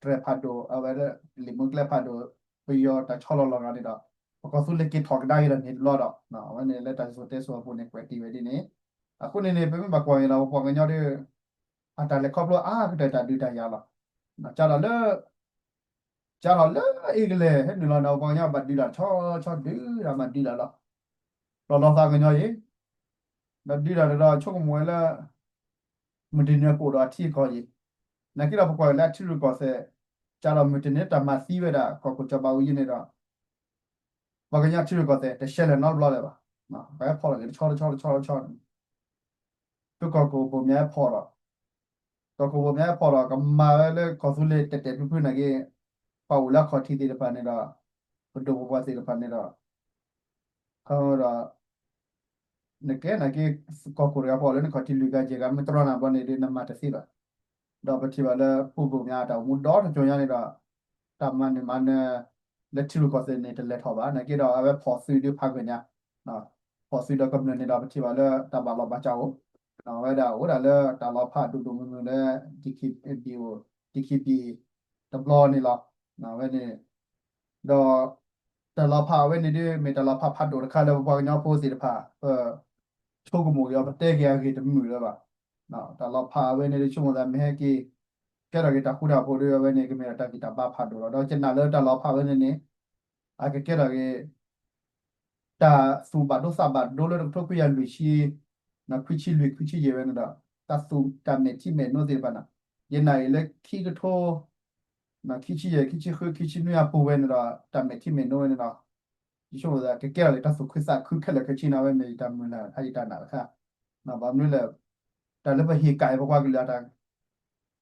တြဲၤဖးဒိၣ် အဝဲလၢလံာ်မူကျဲဖးဒိၣ် ပယီၤတၢ်ဆီလီၤလီၤဂာ်န့ၣ်ဒီး ပကီၢ်သူလ့ၤက့ၤထီၣ်ကဒါက့ၤဒီးန့ၣ်တဘျီဒီး အဝဲန့ၣ်လၢတၢ်စံၣ်စိၤတဲစိၤအပူၤန့ၣ် ကွဲးတ့ၢ်ဝဲဒ်န့ၣ်. အဃိန့ၣ်န့ၣ် ပမ့ၢ်ဘၣ်ကွၢ်က့ၤဒီး ပပှၤကညီဒီး အတၢ်လဲၤခီဖျိအါကတၢၢ်တၢ်ဒုးတၢ်ယၤလီၤ. ကဒီးလၢ ကဒီးလၢအ့ကလဲၣ် ဟဲနုာ်လီၤဒီး ပှၤကညီဘၣ်ဒုးတၢ်တဆီဆီ ဒုးတၢ်မၤဒုးတၢ်လီၤ. လီၤလီၤသးကညီယံၤ ဒီးဒုးတၢ်ဒီး ဆိကမိၣ်ဝဲလၢ မုၢ်တနံၤအကိၣ်ဒီးအထံအကီၢ်ယံၤ, နာ်က့ဒီးပကွၢ်လၢအထံရူၢ်ကီၢ်သဲး ကဒီးမုၢ်တနံၤတၢ်မၤသံဝဲဒၣ် ကီၢ်ခိၣ်စီၤဘးအူကၠံန့ၣ်ဒီး ပှၤကညီထံရူၢ်ကီၢ်သဲး တရှဲလဲၣ်နီတဘျီလၢၤဘၣ်. ပှၤဟဲဖီၣ်လီၤက့ၤတဆီတဆီတဆီတဆီန့ၣ် သုကီၢ်ခိၣ်ဘိၣ်မၠးဟဲဖီၣ်လီၤ, ကီၢ်ခိၣ်ဘိၣ်မၠးဟဲဖီၣ်လီၤ ကမၤဝဲလၢကီၢ်သူလ့ၤတဲာ်တဲာ်ဖုဖုနာ်က့, ပှၤအိၣ်လၢအခီၣ်ထံးသ့ၣ်တဖၣ်န့ၣ်ဒီး ပဒိၣ်ပပှၢ်သ့ၣ်တဖၣ်န့ၣ်ဒီး ခီဒီး နကဲနာ်က့ ကီၢ်ခိၣ်တဂၤဖီၣ်လၢနခီၣ်ထံးလွံၢ်ဂၤယဲၢ်ဂၤ မ့ၢ်တြီနၤဘျီန့ၣ်ဒီး နမၤတသ့ဘၣ်. ဒီးပထံၣ်ဘၣ်လၢ ပူၤဘိၣ်မၠးတၢ်အိၣ်မူဒီတကၠိညါန့ၣ်ဒီး တၢ်မၤနၢၤမၤနၢၤ လၢထံရူၢ်ကီၢ်သဲးန့ၣ် တလဲၤထီၣ်ဘၣ်. နာ်က့ဒီး အဝဲဖီၣ်သုးဒုးဖးဂၢၢ်ညါ, ဖီၣ်သုးဒီးကမျၢၢ်န့ၣ်ဒီး ပထံၣ်ဘၣ်လၢတၢ်ဘၣ်လီၤဘၣ်စးအိၣ်, အဝဲဒၣ်အိၣ်ဒၣ်လၢတၢ်လီၤဖးဒိၣ်ဒိၣ်မုၢ်မုၢ်လၢ ဒံၣ်ခ့ဘံၣ်အိၣ်, ဒံၣ်ခ့ဘံၣ်တဘျီန့ၣ်လီၤ. အဝဲန့ၣ် ဒီး တၢ်လီၤဖးအဝဲန့ၣ်ဒုး မ့ၢ်တၢ်လီၤဖးဖးဒိၣ်တခါလၢပပှၤကညီဖိသ့ၣ်တဖၣ် ပဆိကမိၣ်က့ၤအီၤ ပတဲက့ၤအဂ့ၢ်တမုာ်လၢၤဘၣ်. တၢ်လီၤဖးအဝဲန့ၣ်ဒုး ဆိကမိၣ်သးမ့ၢ်ဟဲက့ၤ ကဲထီၣ်က့ၤတၢ်ဃူတၢ်ဖိးဒီး အဝဲန့ၣ်ကမ့ၢ်ဒီးတၢ်ဂံၢ်တၢ်ဘါဖးဒိၣ်လီၤ. ဒီးယနာ်လၢတၢ်လီၤဖးအဝဲန့ၣ်န့ၣ် အကကဲထီၣ်က့ၤ တၢ်သူၣ်ဘၣ်ဒိသးဘၣ်ဒိလၢတကထိခွံကယၤလွံၢ်ဆံ ခွံဆံလွံၢ် ခွံဆံယဲၢ်ဝဲန့ၣ်ဒီး တၢ်သူၣ်တၢ်မဲာ်ထံမဲာ်နိသ့ၣ်တဖၣ်န့ၣ် ယနာ်အံၤလၢခံကထိ ခံဆံယဲၢ် ခံဆံဃု ခံဆံနွံအပူၤဝဲန့ၣ်ဒီး တၢ်မဲာ်ထံမဲာ်နိဝဲန့ၣ်ဒီး ယဆိကမိၣ်သးကကဲထီၣ်လၢတၢ်သူၣ်ခုသးခုခဲလၢာ်ခဲဆ့န့ၣ် အဝဲမ့ၢ်ယတၢ်မုၢ်လၢ် ယတၢ်နာ်တခါ. ဘၣ်မနုၤလဲၣ် တၢ်လၢပဟ့ၣ်ကၣ်က့ၤပပှၤကလုာ်အတၢ်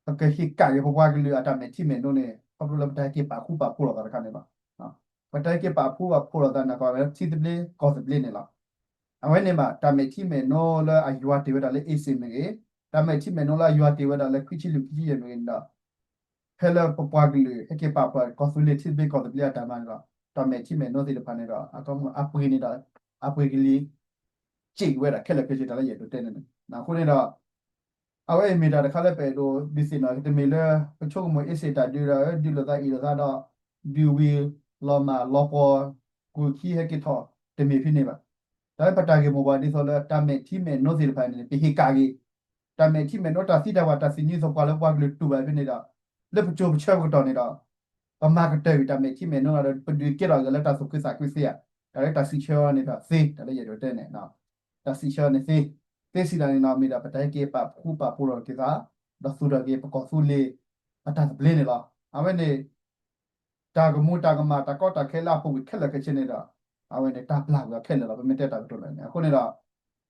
ပကဟ့ၣ်ကၣ်က့ၤပပှၤကလုာ်အတၢ်မဲာ်ထံမဲာ်နိန့ၣ် ခီဖျိလၢပတဟဲက့ၤပာ်ဃူပာ်ဖိးလိာ်သးတခါန့ၣ်လီၤ. ပတဟဲက့ၤပာ်ဃူပာ်ဖိးလိာ်သးန့ၣ် ကီးဝဲလၢထံသဘျ့ကီၢ်သဘျ့န့ၣ်လီၤ. အဝဲန့ၣ်ဘၣ် တၢ်မဲာ်ထံမဲာ်နိလၢအယွၤတ့ၢ်ဝဲဒၣ်လၢအ့စ့ၣ်မ့ၢ်ဂ့ၤ, တၢ်မဲာ်ထံမဲာ်နိလၢအယွၤတ့ၢ်ဝဲဒၣ်လၢခွံဆံလွံၢ် ခွံဆံယဲၢ်မ့ၢ်ဂ့ၤန့ၣ်ဒီး ဖဲလၢပပှၤကလုာ် ဟဲက့ၤပာ်ဖှိၣ်ကီၢ်သူလ့ၤထံသဘျ့ကီၢ်သဘျ့အတၢ်မၤန့ၣ်ဒီး တၢ်မဲာ်ထံမဲာ်နိသ့ၣ်တဖၣ်န့ၣ်ဒီး အကမၣ်အပှ့ၤန့ၣ်ဒီး အပှ့ၤကလံၤ စ့ၣ်ဝဲဒၣ်ခဲလၢာ်ခဲဆ့တၢ်လၢယအဲၣ်ဒိးတဲန့ၣ်န့ၣ်. အဃိန့ၣ်ဒီး အဝဲအံၤမ့ၢ်တၢ်တခါလၢပအဲၣ်ဒိးဒုးသ့ၣ်နီၣ်က့ၤ တမ့ၢ်လၢ ပဆိကမိၣ်အ့စ့ၣ်တၢ်ဒုးဒီး ဒုးလိာ်သးအ့ၣ်လိာ်သးဒီး ဒုးဝံၤလီၤမၢ်လီၤပှီၢ် ကူၣ်ခံဟဲက့ၤထီၣ် တမ့ၢ်ဖဲန့ၣ်ဘၣ်. တၢ်လၢပတၢ်ဂ့ၢ်မိၢ်ပှၢ်ဒ်သိးလၢတၢ်မဲာ်ထံမဲာ်နိသ့ၣ်တဖၣ်န့ၣ် ပဟ့ၣ်ကၣ်က့ၤ တၢ်မဲာ်ထံမဲာ်နိ တၢ်သံတၢ်ပှၢ် တၢ်သံနံၤသပှၢ်လၢပှၤကလုာ်တူၢ်ဘၣ်ဖဲန့ၣ်ဒီး လၢပစိၤပဆၢပကတီၢ်န့ၣ်ဒီး ပမၤကတၢၢ်ကွံာ်တၢ်မဲာ်ထံမဲာ်နိဒီး ပဒုးကဲထီၣ်က့ၤလၢတၢ်သူၣ်ခုသးခုသ့ဧါ. တၢ်လၢတၢ်စံးဆၢန့ၣ်ဒီးသ့ တၢ်လၢယအဲၣ်ဒိးတဲန့ၣ် တၢ်စံးဆၢန့ၣ်သ့, သ့စံးတၢ်န့ၣ်ဒီး မ့ၢ်ဒၣ်ပတၢ်ဟဲက့ၤပာ်ဃူပာ်ဖိးလိာ်က့ၤသး ဒီးသူၣ်ထီၣ်က့ၤပကီၢ်သူလ့ၤအတၢ်သဘျ့န့ၣ်လီၤ. အဝဲန့ၣ် တၢ်ကမူတၢ်ကမၣ် တၢ်ကီတၢ်ခဲလၢအပူၤကွံာ်ခဲလၢာ်ခဲဆ့န့ၣ်ဒီး အဝဲန့ၣ်တၢ်ပျၢ်ကွံာ်အီၤခဲလၢာ်လီၤ. ပမ့ၢ်တဲတၢ်ကတိၤလၢာ်န့ၣ် အဃိန့ၣ်ဒီး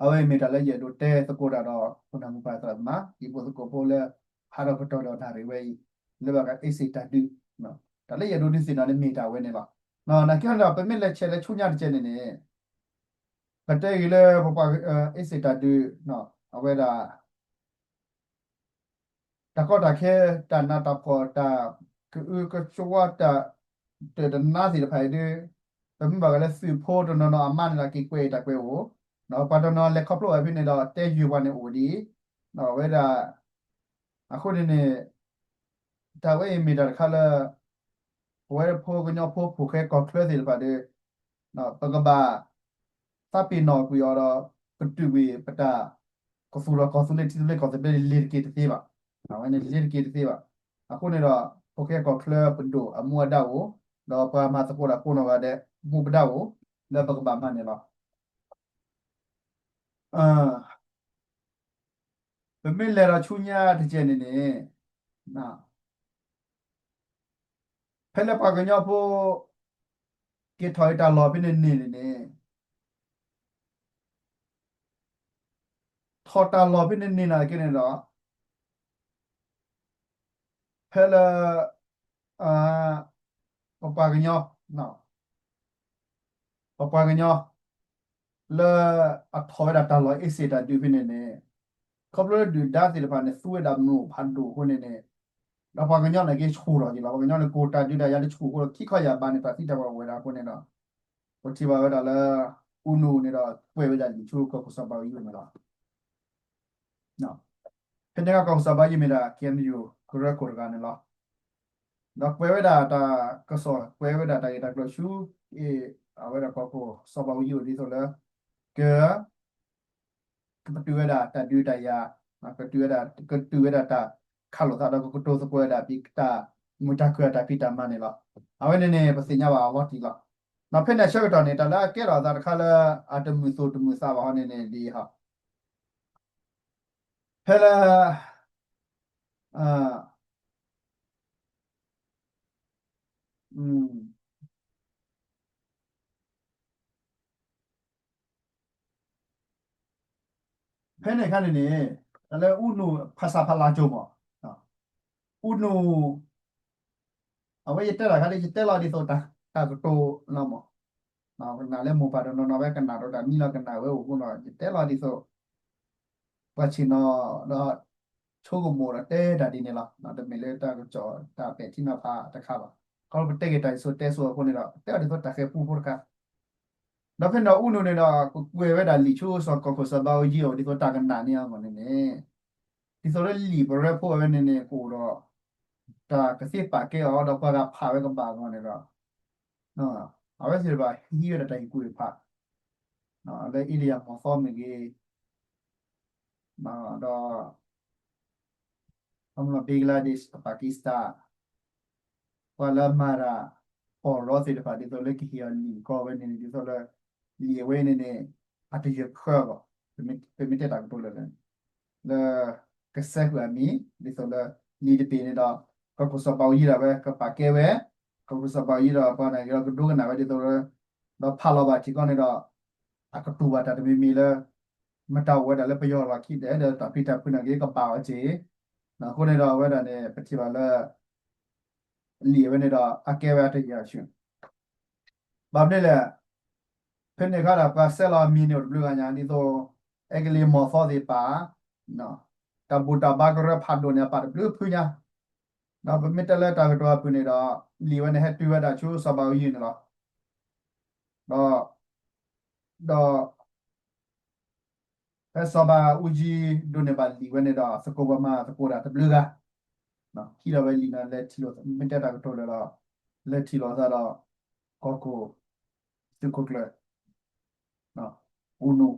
အဝဲမ့ၢ်တၢ်လၢယအဲၣ်ဒိးတဲသကိးတၢ်ဒီး ခိၣ်နၢ်မိၢ်ပၢ်သရၣ်သမါ ဟံၣ်ဖိသကိးဖိလၢ ဟးထီၣ်ကတီၢ်ဒီးနၣ်ရံၣ်ဝဲအံၤ လၢဘၣ်ဃးအ့စ့ၣ်တၢ်ဒုး တၢ်လၢယအဲၣ်ဒိးဒုးသ့ၣ်နီၣ်န့ၣ်မ့ၢ်တၢ်ဝဲန့ၣ်လီၤ. နာ်က့ဒီး ပမ့ၢ်လဲၤဆဲးလၢဆူညါတကဲန့ၣ်န့ၣ် ပတဲဂ့ၤလၢပပှၤ အ့စ့ၣ်တၢ်ဒုး အဝဲဒၣ် တၢ်ကီတၢ်ခဲ တၢ်နးတၢ်ဖှီၣ် တၢ်ကအုကစွါ တၢ်တနါသ့ၣ်တဖၣ်အံၤဒီး ပမ့ၢ်ဘၣ်ဃးလၢသုးဖိတနီၤနီၤအမါန့ၣ်ဒီး က့ၤကွဲးတၢ်ကွဲးအိၣ်, ပှၤတနီၤလဲၤခီဖျိဘၣ်ဖဲန့ၣ်ဒီး တဲယုာ်ပှၤန့ၣ်အိၣ်ဒ်အံၤ, အဝဲဒၣ် အဃိန့ၣ်န့ၣ် တၢ်ဝဲအံၤမ့ၢ်တၢ်တခါလၢ ပဝဲဖိကညီဖိဖိၣ်ဃဲကီၢ်ချၢသ့ၣ်တဖၣ်ဒီး ပကဘၣ် သးပ့ၤနီၣ်ကွံာ်အီၤဒီး ကတုာ်ကွံာ်ပတၢ် ကသူၣ်ထီၣ်ကီၢ်သူလ့ၤထံသဘျ့ကီၢ်သဘျ့န့ၣ် လ့ၤတက့ၤတသ့ဘၣ်. အဝဲန့ၣ်လ့ၤတက့ၤတသ့ဘၣ်. အဃိန့ၣ်ဒီး ဖိၣ်ဃဲကီၢ်ချၢပဒိၣ်အမူအဒါအိၣ်, ဒီးပှၤမၤသကိးတၢ်ကိးနီၢ်ဂၤဒဲး မူပဒါအိၣ် လၢပကဘၣ်မၤန့ၣ်လီၤ. ပမ့ၢ်လဲၤဒီးဆူညါတကဲန့ၣ်န့ၣ် ဖဲလၢပှၤကညီဖိ က့ၤထီၣ်အံၤတၢ်လီၢ်ဖဲန့ၣ်န့ၣ်န့ၣ်န့ၣ် ထီၣ်တၢ်လီၢ်ဖဲန့ၣ်န့ၣ်နာ်က့န့ၣ်ဒီး ဖဲလၢ ပပှၤကညီ ပပှၤကညီ လၢအထီၣ်ဝဲဒၣ်တၢ်လီၢ်အ့စ့ၣ်တၢ်ဒုးဖဲန့ၣ်န့ၣ် ခီဖျိလၢဒုၣ်ဒါသ့ၣ်တဖၣ်န့ၣ် သူဝဲဒၣ်မုၢ်ဖးဒိၣ်အဃိန့ၣ်န့ၣ် ဒီးပှၤကညီန့ၣ်က့ၤဆူၣ်ထီၣ်က့ၤလီၤ. ပှၤကညီန့ၣ် ကိၢ်တၢ်ဒုးတၢ်ယၤလၢဆူၣ်အဃိဒီး ခံခီယၢ်ဘးန့ၣ် တၢ်သံတၢ်ပှၢ်အိၣ်ဝဲဒၣ်အဃိန့ၣ်ဒီး ပထံၣ်ဘၣ်ဝဲဒၣ်လၢ အူနူန့ၣ်ဒီး ကွဲးဝဲဒၣ်လံာ်ဆူကီၢ်ခိၣ်စီၤဘးအူယံၣ်န့ၣ်လီၤ. ဖဲန့ၣ်အခါကီၢ်ခိၣ်စီၤဘးအူယံၣ်မ့ၢ်ဒၣ် KNU ကရၢခိၣ်တဂၤန့ၣ်လီၤ. ဒီးကွဲးဝဲဒၣ်တၢ်ကစီၣ် ကွဲးဝဲဒၣ်တၢ်ဂ့ၢ်တၢ်ကျိၤဆူ အဝဲဒၣ်ကီၢ်ခိၣ်စီၤဘးအူယံၣ်အိၣ်ဒ်သိးလၢ က ကပတုာ်ဝဲဒၣ်တၢ်ဒုးတၢ်ယၤ, ကတုာ်ဝဲဒၣ်, ကတုာ်ဝဲဒၣ်တၢ်ခးလိာ်သးဒီးကကတိၤသကိးဝဲဒၣ် ပတၢ်မုာ်တၢ်ခုၣ်အတၢ်ဖံးတၢ်မၤန့ၣ်လီၤ. အဝဲန့ၣ်န့ၣ် ပသ့ၣ်ညါဘၣ်အလီၤတံၢ်လီၤ. ဒီးဖဲန့ၣ်အဆၢကတီၢ်န့ၣ် တၢ်လၢအကဲထီၣ်အသးတခါလၢ အတမုာ်သူၣ်တမုာ်သးဘၣ်ဟီန့ၣ်န့ၣ် ဒ်အံၤဟီ ဖဲလၢ ဖဲန့ၣ်အခါန့ၣ်န့ၣ် တၢ်လၢအူနူ ဖဆပလ ကၠိမး, အူနူ အဝဲယတဲတၢ်ခါလၢယတဲလီၤဒ်သိးတၢ်ကတိၤလီၤမး, ကနၣ်လၢမိၢ်ပၢ်တနီၤနီၤဝဲကနၣ်ဒီးတၢ်မံလီၤကနၣ်ဝဲအိၣ်အဃိဒီး ယတဲလီၤဒ်သိး ပှၤဆ့ၣ်နီၤဒီး ဆိကမိၣ်ဒီးတဲတၢ်ဒ်န့ၣ်လီၤ. တမ့ၢ်လၢတၢ်ကစီၣ် တၢ်ပဲာ်ထံနီၤဖးတခါဘၣ်. ခီဖျိပတဲက့ၤတၢ်ဒ်သိးတဲဆိအဃိန့ၣ်ဒီး တဲအီၤဒ်သိးတၢ်ဃဲၤပူဖိတခါ ဒီးဖဲန့ၣ်အူနူန့ၣ်ဒီး ကကွဲးဝဲဒၣ်လံာ်ဆူစီၤကီၢ်ခိၣ်စီၤဘးအူယံၣ်အအိၣ်ဒ်သိးတၢ်ကနၣ်န့ၢ်အဂီၢ်န့ၣ်န့ၣ်, ဒ်သိးလၢလံာ်ပရၢဖိအဝဲန့ၣ်န့ၣ် ကအိၣ်ဒီး တၢ်ကသ့ပာ်ကဲအီၤဒီးပှၤဂၤဖးဝဲကဘၣ်အဂီၢ်န့ၣ်ဒီး အဝဲသ့ၣ်တဖၣ်ဟံးဝဲဒၣ်တၢ်ဟ့ၣ်ကူၣ်ဟ့ၣ်ဖး လၢအ့ဒယၣ်မီၤသီမ့ၢ်ဂ့ၤ, ဒီး ဘင်္ဂလားဒေ့ရှ် Pakistan ပှၤလၢမၤတၢ်ပီၢ်ရီသ့ၣ်တဖၣ် ဒ်သိးလၢကဟ့ၣ်အီၤလံာ်ကီဝဲန့ၣ်န့ၣ် ဒ်သိးလၢ လံာ်အဝဲန့ၣ်န့ၣ် အတယၢၤဖၢအဂီၢ်, ပမ့ၢ်တဲတၢ်ကတိၤလၢ လၢ ကစဲဃုာ်အမံၤ ဒ်သိးလၢ လံာ်တဘ့ၣ်န့ၣ်ဒီး ကီၢ်ခိၣ်စီၤဘးအူယံၣ်ဒၣ်ဝဲ ကပာ်ကဲဝဲ, ကီၢ်ခိၣ်စီၤဘးအူယံၣ်ဒီးပှၤနာ်က့ၤဒီးကဒိကနၣ်ဝဲဒ်သိးလၢ ဒီးဖးလီၤဘၣ်ထံကီၢ်န့ၣ်ဒီး အကတူၢ်ဘၣ်တၢ်တမံၤမံၤလၢ မတၤအိၣ်ဝဲဒၣ်လၢပယီၤလီၢ်ခံဒဲးဒီးတၢ်ဖံးတၢ်ဖုးနာ်က့ၤကဘၣ်အီၤက့ၤ, အဃိန့ၣ်ဒီးအဝဲဒၣ်န့ၣ် ပထံၣ်ဘၣ်လၢ လံာ်အဝဲန့ၣ်ဒီး အကဲဝဲအတယၢၤဆူၣ် ဘၣ်မနုၤလဲၣ်, ဖဲန့ၣ်အခါဒီးပှၤဆဲးလီၤအမံၤန့ၣ်အိၣ်တဘျုးဂၤညါ ဒ်သိး အဲကလံးမီၤသီသ့ၣ်ပာ်, တၢ်ဘူၣ်တၢ်ဘါကရၢဖးဒိၣ်န့ၣ် အပာ်တဘျုးဖုညါ, ဒီးပမ့ၢ်တဲလၢတၢ်ကတိၤအပူၤန့ၣ်ဒီး လံာ်ဝဲန့ၣ်ဟဲတုၤဝဲဒၣ်ဆူစီၤဘးအူယံၣ်န့ၣ်လီၤ. ဒီး ဒီး ဖဲစီၤဘးအူယံၣ်ဒိးန့ၢ်ဘၣ်လံာ်ဝဲန့ၣ်ဒီး သကိးပှၤမၤသကိးတၢ်တဘျုးဂၤ ဟံးထီၣ်ဝဲလံာ်န့ၣ် လဲၤထံၣ်လိာ် မ့ၢ်တဲတၢ်ကတိၤလၢာ်ဒီး လဲၤထံၣ်လိာ်သးဒီး ကီၢ်ခိၣ် သုးခိၣ်ကျၢၢ် အူနူ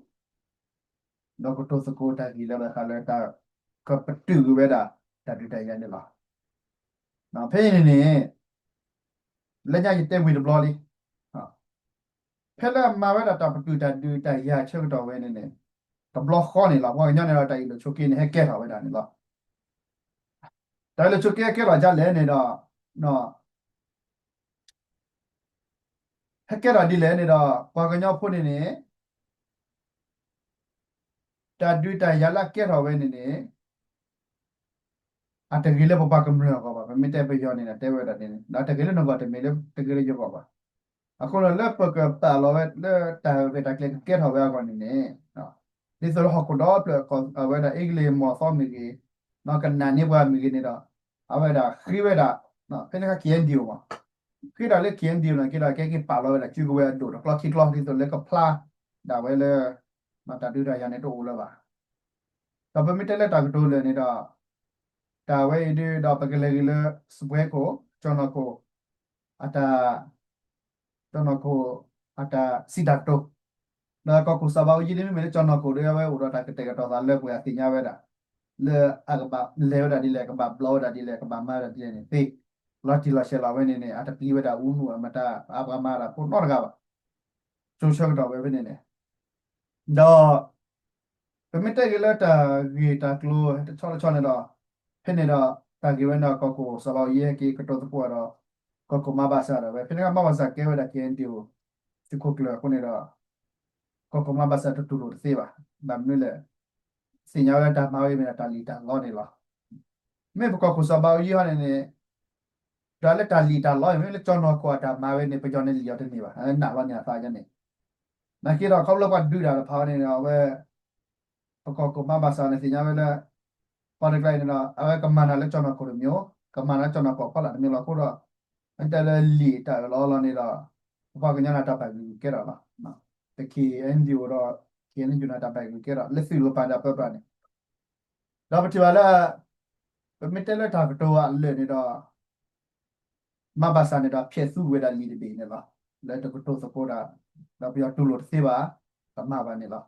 ဒီးကတိၤသကိးတၢ်ဂ့ၢ်လၢဘၣ်ဃးလၢတၢ် ကပတုာ်ကွံာ်ဝဲဒၣ် တၢ်ဒုးတၢ်ယၤန့ၣ်လီၤ. ဖဲအံၤန့ၣ်န့ၣ် လၢညါယတဲဝံၤတဘျီလံ ဖဲလၢအမၤဝဲဒၣ်တၢ်ပတုာ်တၢ်ဒုးတၢ်ယၤဆၢကတီၢ်ဝဲန့ၣ်န့ၣ် တဘျီဃီန့ၣ်လီၤ ပှၤကညီန့ၣ်ဒီးတၢ်အ့ၣ်လိာ်ဆိးက့န့ၣ် ဟဲကဲထီၣ်ဝဲဒၣ်န့ၣ်လီၤ. တၢ်အ့ၣ်လိာ်ဆိးက့ဟဲကဲထီၣ်ဒ်လဲၣ်န့ၣ်ဒီး ဟဲကဲထီၣ်ဒ်လဲၣ်န့ၣ်ဒီး ပှၤကညီဖိန့ၣ်န့ၣ် တၢ်ဒုးတၢ်ယၤလၢအကဲထီၣ်ဝဲန့ၣ်န့ၣ် အတဂ့ၤလၢပပှၤကမျၢၢ်အဂီၢ်ဘၣ်, ပမ့ၢ်တဲပယီၤန့ၣ်ဒီးတဲဝဲဒၣ်န့ၣ် ဒီးတဂ့ၤလၢနဂီၢ်တမ့ၢ်လၢတဂ့ၤလၢယဂီၢ်ဘၣ်. အဃိဒီးလၢပကပာ်လီၤဝဲလၢ တၢ်ရဲၣ်တၢ်ကျဲၤကကဲထီၣ်ဝဲအဂီၢ်န့ၣ်န့ၣ် ဒ်သိးလၢဟီၣ်ခိၣ်ဒီဖျၢၣ်အဝဲဒၣ် အ့ကလံးမီၤသီမ့ၢ်ဂ့ၤ, ကနၣ်န့ၢ်ပှၤမ့ၢ်ဂ့ၤန့ၣ်ဒီး အဝဲဒၣ်ဃ့ဝဲဒၣ် ဖဲန့ၣ်အခါ KNDO မး ဃ့ဒၣ်လၢ KNDO န့ၣ်က့ဒီး ကဲက့ၤပာ်လီၤဝဲဒၣ်စုကဝဲၤအဒိၣ်တကျီခံကျီ ဒ်သိးလၢကဖျါဒၣ်ဝဲလၢ တၢ်ဒုးတၢ်ယၤန့ၣ်တအိၣ်လၢၤဘၣ်. ဒီးပမ့ၢ်တဲလၢတၢ်ကတိၤလၢာ်န့ၣ်ဒီး တၢ်ဝဲအံၤဒုးဒီး ပကလဲၤဂ့ၤလၢ စပွဲခိၣ် ကၠီၣ်နီၢ်ခိၣ် အတၢ် ကၠီၣ်နီၢ်ခိၣ် အတၢ်စံးတၢ်ကတိၤ ဒီးကီၢ်ခိၣ်စီၤဘးအူယံၣ်ဒ်မ့မ့ၢ်လၢကၠီၣ်နီၢ်ခိၣ်ဒီး အဝဲအိၣ်ဒီးတၢ်ကတဲာ်ကတီၤသးလၢပှၤသ့ၣ်ညါဝဲဒၣ် လၢအကဘၣ်လဲၤဝဲဒၣ်ဒ်လဲၣ် ကဘၣ်ဘျီဝဲဒၣ်ဒ်လဲၣ် ကဘၣ်မၤဝဲဒၣ်ဒ်လဲၣ်န့ၣ်သ့ လီၤတံၢ်လီၤဆဲးလီၤဝဲန့ၣ်န့ၣ် အတပျံၤဝဲဒၣ်အူနူအမတၤ အပှၤမၤတၢ်ဖိနီတဂၤဘၣ်. ဆိဆၢကတီၢ်ဝဲဖဲန့ၣ်န့ၣ် ဒီး ပမ့ၢ်တဲဂ့ၤလၢတၢ်ဂ့ၢ်တၢ်ကျိၤတဆီတဆီန့ၣ်ဒီး ဖဲန့ၣ်ဒီး တၢ်ဂ့ၢ်ဝဲန့ၣ်ဒီး ကီၢ်ခိၣ်စီၤဘးအူယံၣ်ဟဲက့ၤကတိၤသကိးဒီး ကီၢ်ခိၣ်မါဘၣ်စၢ်ဒီးဝဲ ဖဲန့ၣ်ကမါဘၣ်စၢ်ကဲဝဲဒၣ် KNDO သုးခိၣ်ကျၢၢ်အဃိန့ၣ်ဒီး ကီၢ်ခိၣ်မါဘၣ်စၢ်တတူၢ်လိာ်တသ့ဘၣ်. ဘၣ်မနုၤလဲၣ် သ့ၣ်ညါဝဲလၢတၢ်မၤဝဲအံၤမ့ၢ်ဒၣ်တၢ်လံၣ်တၢ်လီန့ၣ်လီၤ. မ့ၢ်ပကီၢ်ခိၣ်စီၤဘးအူယံၣ်ဟီန့ၣ်န့ၣ် တၢ်လၢတၢ်လံၣ်တၢ်လီအံၤ မ့ၢ်လၢကၠီၣ်နီၢ်ခိၣ်အတၢ်မၤဝဲန့ၣ် ပယီၤန့ၣ်လံၣ်အီၤတန့ၢ်ဘၣ် နာ်လီၤန့ၢ်အသးန့ၣ် နာ်က့ဒီးခီဖျိပှၤဒုးတၢ်တဖၣ်န့ၣ် အဝဲ ပကီၢ်ခိၣ်မါဘၣ်စၢ်န့ၣ်သ့ၣ်ညါဝဲလၢ ပှၤတကျါအံၤန့ၣ်ဒီး အဝဲကမၤနၢၤလၢကၠီၣ်နီၢ်ခိၣ်တမံၤ ကမၤနၢၤလၢကၠီၣ်နီၢ်ခိၣ်ဖီလာ်တမံၤလီၤအဃိဒီး မ့ၢ်တဲလၢလံာ်တၢ်အၢၣ်လီၤအီလီၤန့ၣ်ဒီး ပပှၤကညီန့ၣ်တၢ်ပာ်ဂံၢ်ကဲထီၣ်လီၤ. ပ K N U ဒီး K N U န့ၣ် တၢ်ဘၣ်ဂုာ်ကဲထီၣ် လၢသုးလၢပၤဒၣ်ပၢပြးန့ၣ်, ဒီးပထံၣ်ဘၣ်လၢ ပမ့ၢ်တဲလၢတၢ်ကတိၤအလၢာ်န့ၣ်ဒီး မၤဘၣ်ဆၣ်န့ၣ်ဒီး ဖျဲးသူဝဲဒၣ်လံာ်တဘ့ၣ်န့ၣ်လီၤ. လၢတကတိၤသကိးတၢ် ဒီးပယီၤတူၢ်လိာ်တသ့ဘၣ်, တမၤဘၣ်န့ၣ်လီၤ.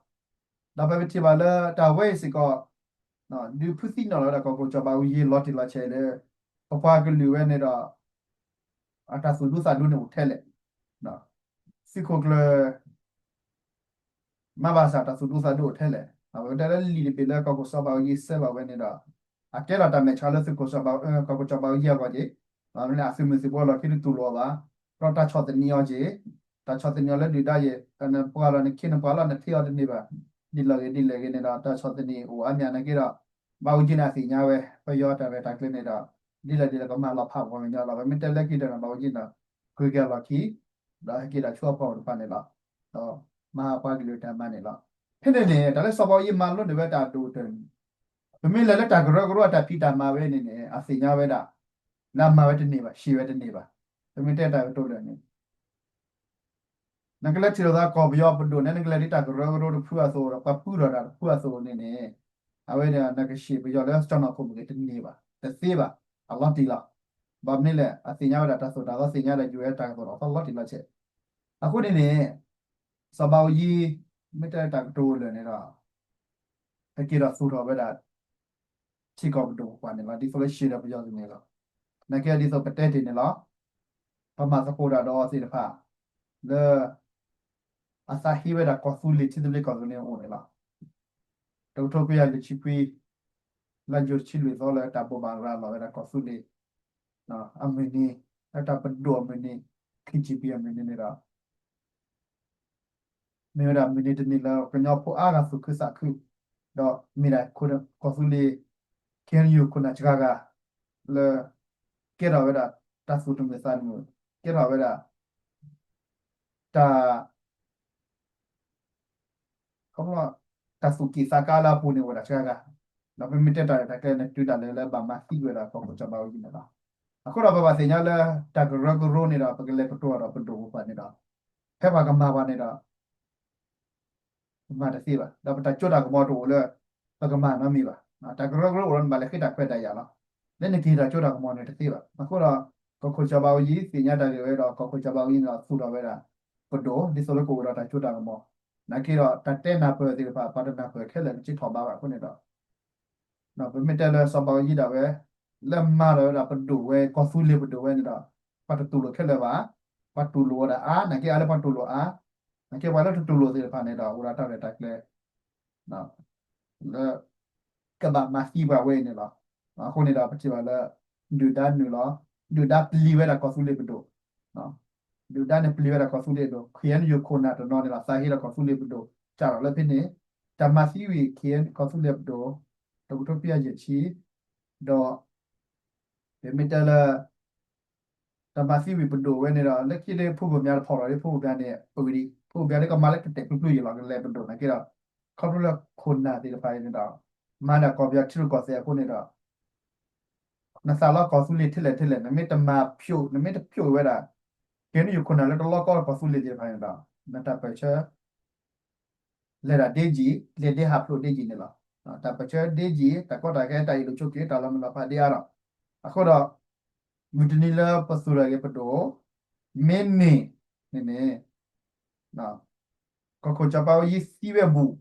ဒီးပမ့ၢ်ထံၣ်ဘၣ်လၢတၢ်ဝဲအံၤစ့ၢ်ကီး ဒုးဖုသံနီၣ်လီၤဝဲဒၣ်ကီၢ်ခိၣ်စီၤဘးအူကၠံလီၤတံၢ်လီၤဆဲးလၢ ပပှၤကလုာ်ဝဲန့ၣ်ဒီး အတၢ်သူၣ်ဒူသးဒူန့ၣ်အိၣ်ထဲလဲၣ်, သုးခိၣ်ကျၢၢ် မၤဘၣ်ဆၣ်တၢ်သူၣ်ဒူသးဒူအိၣ်ထဲလဲၣ်. အဝဲတဲလၢလံာ်တဘ့ၣ်လၢကီၢ်ခိၣ်စီၤဘးအူကၠံဆှၢလီၤဝဲန့ၣ်ဒီး အကဲလီၤတၢ်မဲာ်ဆှးလၢသုးခိၣ်စီၤဘး ကီၢ်ခိၣ်စီၤဘးအူကၠံအဂီၢ်က့ၤ, မ့ၢ်လၢအသုးမုၢ်သံၣ်ဘိလီၢ်ခံတတူၢ်လိာ်အီၤဘၣ်, ဒီးတၢ်ဆီၣ်သနံးအီၤက့ၤ, တၢ်ဆီၣ်သနံးအီၤလၢဒုၣ်ဒါယဲၢ် နပှၤလီၤနခ့နပှၤလီၤနထံအီၤတန့ၢ်ဘၣ်, ဒ်လဲၣ်ဂ့ၤဒ်လဲၣ်ဂ့ၤန့ၣ်ဒီး တၢ်ဆီၣ်သနံးအိၣ်အါမးနာ်က့ဒီး ဘးအူကၠံန့ၣ်အသ့ၣ်ညါဝဲ ပယီၤတၢ်ရဲၣ်တၢ်ကျဲၤန့ၣ်ဒီး ဒ်လဲၣ်ဒ်လဲၣ်ကမၤလီၤဖးပှၤကညီလီၤ. ပမ့ၢ်တဲလၢခံဒီး ဘးအူကၠံဒီး ကွံာ်က့ၤအလီၢ်ခံ ဒီးဟဲက့ၤဒီးဆူအပှၤအိၣ်တဖၣ်န့ၣ်လီၤ. ဒီးမၤပှၤကလုာ်တၢ်မၤန့ၣ်လီၤ. ဖဲန့ၣ်န့ၣ် တၢ်လၢစီၤဘးအူကၠံမၤလိန့ၢ်ဝဲတၢ်ဒိၣ်တၢ်န့ၣ် ပမ့ၢ်လဲၤလၢတၢ်ကရၢကရိအတၢ်ဖံးတၢ်မၤဝဲန့ၣ်န့ၣ် အသ့ၣ်ညါဝဲဒၣ် လၢအမၤဝဲတန့ၢ်ဘၣ် ရှံးဝဲတန့ၢ်ဘၣ်. ပမ့ၢ်တဲတၢ်ကတိၤလၢာ်န့ၣ် နကလဲၤထံၣ်လိာ်သးကီၢ်ပယီၤပဒိၣ်န့ၣ် နကလဲၤဒ်တၢ်ကရၢကရိတဖုအသိးဒီး ပှၤပုၢ်ထီၣ်တၢ်တဖုအသိးန့ၣ်န့ၣ် အဝဲန့ၣ်နကရှံးပယီၤလၢကၠီနီၢ်ခိၣ်မ့ၢ်ဂ့ၤတန့ၢ်ဘၣ် တသ့ဘၣ် အလီၤတံၢ်လီၤ. ဘၣ်မနုၤလဲၣ် အသ့ၣ်ညါဝဲဒၣ်တၢ်သိၣ်တၢ်သီသ့ၣ်ညါဒီးယိၤဝဲတၢ်ကသိၣ်တၢ်သီလီၤတံၢ်လီၤဆဲး. အဃိန့ၣ်န့ၣ် စီၤဘးအူကၠံ မ့ၢ်တဲတၢ်ကတိၤလၢာ်န့ၣ်ဒီး ဟဲက့ၤဒီးသူၣ်ထီၣ်ဝဲဒၣ် ထံကီၢ်ပဒိၣ်ပပှၢ်န့ၣ်လီၤ. ဒ်သိးလၢရှံးဒီးပယီၤသ့ၣ်န့ၣ်လီၤ. နာ်က့ဒ်သိးပတဲတ့ၢ်န့ၣ်လီၤ. ပမၤသကိးတၢ်ဒီးအီၤသ့ၣ်တဖၣ် လၢ အသးဟ့ဝဲဒၣ်ကီၢ်သူလ့ၤထံသဘျ့ကီၢ်သူလ့ၤန့ၣ်အိၣ်န့ၣ်လီၤ. တကထိခွံကယၤလွံၢ်ဆံခွံ လါယူၤတဆံလွံၢ်သီလၢတၢ်ဘိးဘၣ်ရၤလီၤဝဲဒၣ်ကီၢ်သူလ့ၤ အမုၢ်နံၤ လၢတၢ်ပဒိၣ်အမုၢ်နံၤ ခံဆံပံအမုၢ်နံၤန့ၣ်ဒီး မ့ၢ်ဝဲဒၣ်မုၢ်နံၤတနံၤလၢကညီဖိအါဂၤသူၣ်ခုသးခု ဒီးမ့ၢ်ဒၣ်ကီၢ်သူလ့ၤ K N U ခိၣ်နၢ်စှၤဂၤ လၢ ကဲထီၣ်ဝဲဒၣ်တၢ်သူၣ်တမုာ်သးတမုာ် ကဲထီၣ်ဝဲဒၣ် တၢ် ခီဖျိ တၢ်သူၣ်က့ၣ်သးကါလၢအပူၤန့ၣ်အိၣ်ဝဲဒၣ်စှၤဂၤ, ဒီးပမ့ၢ်တဲတၢ်ရဲၣ်တၢ်ကျဲၤန့ၣ် တုၤဒၣ်လဲာ်လၢဘၣ်မၤသံဝဲဒၣ်ကီၢ်ခိၣ်စီၤဘးအူကၠံန့ၣ်လီၤ. အဃိဒီးပဘၣ်သ့ၣ်ညါလၢ တၢ်ကရၢကရိန့ၣ်ဒီး ပကလဲၤကတိၤအီၤဒီးပဒိၣ်ပပှၢ်န့ၣ်ဒီး ဖဲပှၤကမၤပှၤန့ၣ်ဒီး ပမၤတသ့ဘၣ်. ဒီးပတၢ်စိတၢ်ကမီၤတအိၣ်လၢ ပကမၤနီတမံၤဘၣ်. တၢ်ကရၢကရိအိၣ်ဒီးနဘၣ်လဲၤဃ့တၢ်ခွဲးတၢ်ယာ်လီၤ. လၢနကဟ့ၣ်တၢ်စိတၢ်ကမီၤန့ၣ်တသ့ဘၣ်. အဃိဒီး ကီၢ်ခိၣ်စီၤဘးအူကၠံသ့ၣ်ညါတၢ်ဂ့ၢ်ဝဲဒီး ကီၢ်ခိၣ်စီၤဘးအူကၠံန့ၣ်ဒီးသူၣ်ထီၣ်ဝဲဒၣ် ပဒိၣ် ဒ်သိးလၢကအိၣ်ဒီးတၢ်စိတၢ်ကမီၤ, နာ်က့ဒီးတၢ်တဲနၢ်ပၢၢ်သ့ၣ်တဖၣ် ပှၤတနၢ်ပၢၢ်ခဲလၢာ် ကစ့ထီၣ်ဘးဘၣ်အဃိန့ၣ်ဒီး ပမ့ၢ်တဲလၢစီၤဘးအူကၠံဒၣ်ဝဲ လၢမၤထီၣ်ဝဲဒၣ်ပဒိၣ်ဝဲ ကီၢ်သူလ့ၤပဒိၣ်ဝဲန့ၣ်ဒီး ပှၤတတူၢ်လိာ်ခဲလၢာ်ဘၣ်. ပှၤတူၢ်လိာ်ဝဲဒၣ်အါ နာ်က့အါလၢပှၤတူၢ်လိာ်အါ, နာ်က့ပှၤလၢတတူၢ်လိာ်သ့ၣ်တဖၣ်န့ၣ်ဒီး အိၣ်ဒီးတၢ်ရဲၣ်တၢ်ကျဲၤ လၢ ကဘၣ်မၤသံပှၤဝဲအံၤန့ၣ်လီၤ. အဃိန့ၣ်ဒီးပထံၣ်ဘၣ်လၢ ဒုၣ်ဒါနုာ်လီၤ, ဒုၣ်ဒါပျံၤဝဲဒၣ်ကီၢ်သူလ့ၤပဒိၣ်, ဒုၣ်ဒါန့ၣ်ပျံၤဝဲဒၣ်ကီၢ်သူလ့ၤပဒိၣ်, ခ့ၣ်အဲၣ်ယူၣ်ခိၣ်နၢ်တနီၤန့ၣ်ဒီး သးဟ့ဒီးကီၢ်သူလ့ၤပဒိၣ် စးထီၣ်လၢဖဲန့ၣ်, တၢ်မၤသံဝံၤ ခ့ၣ်အဲၣ်ယူၣ် ကီၢ်သူလ့ၤပဒိၣ် တကထိခွံကယၤယဲၢ်ဆံ, ဒီး ပမ့ၢ်တဲလၢ တၢ်မၤသံဝံၤပဒိၣ်ဝဲန့ၣ်ဒီး လၢခံဒ်ဖုဘိၣ်မၠးတဖီၣ်လီၤဒ် ဖုဘိၣ်မၠးန့ၣ် ပဂံၢ်ဒံး ဖုဘိၣ်မၠးဒ်ကမၤလၢကတဲာ်ကလုၢ်ယံာ်လီၤ ကလဲၤပဒိၣ်နာ်က့ဒီး ခီဖျိလၢခိၣ်နၢ်သ့ၣ်တဖၣ်အံၤန့ၣ်ဒီး မၤဒၣ်ကီၢ်ပယီၤထံရူၢ်ကီၢ်သဲးအဃိန့ၣ်ဒီး နသးလီကီၢ်သူလ့ၤထဲလဲၣ်ထဲလဲၣ် နမ့ၢ်တမၤဖျိး နမ့ၢ်တဖျိးဝဲဒၣ် ခ့ၣ်အဲၣ်ယူၣ်ခိၣ်နၢ်လၢတလီကီကီၢ်သူလ့ၤသ့ၣ်တဖၣ်န့ၣ်ဒီး နတၢ်ပၢၢ်ဆၢ လဲၤဒၣ်ဒ့ကံၤ လဲၤဒ့ဟးဖျိးဒ့ကံၤန့ၣ်လီၤ. တၢ်ပၢၢ်ဆၢဒ့ကံၤ တၢ်ကီတၢ်ခဲ တၢ်အ့ၣ်လိာ်ဆိးက့ တၢ်လီၤမုၢ်လီၤဖးဒ့အါဒီး အဃိဒီး မုၢ်တနံၤလၢပသူၣ်ထီၣ်က့ၤပဒိၣ် မ့ၢ်န့ၢ်န့ၣ်န့ၣ် ကီၢ်ခိၣ်စီၤဘးအူကၠံသံဝဲအဘူး ခီ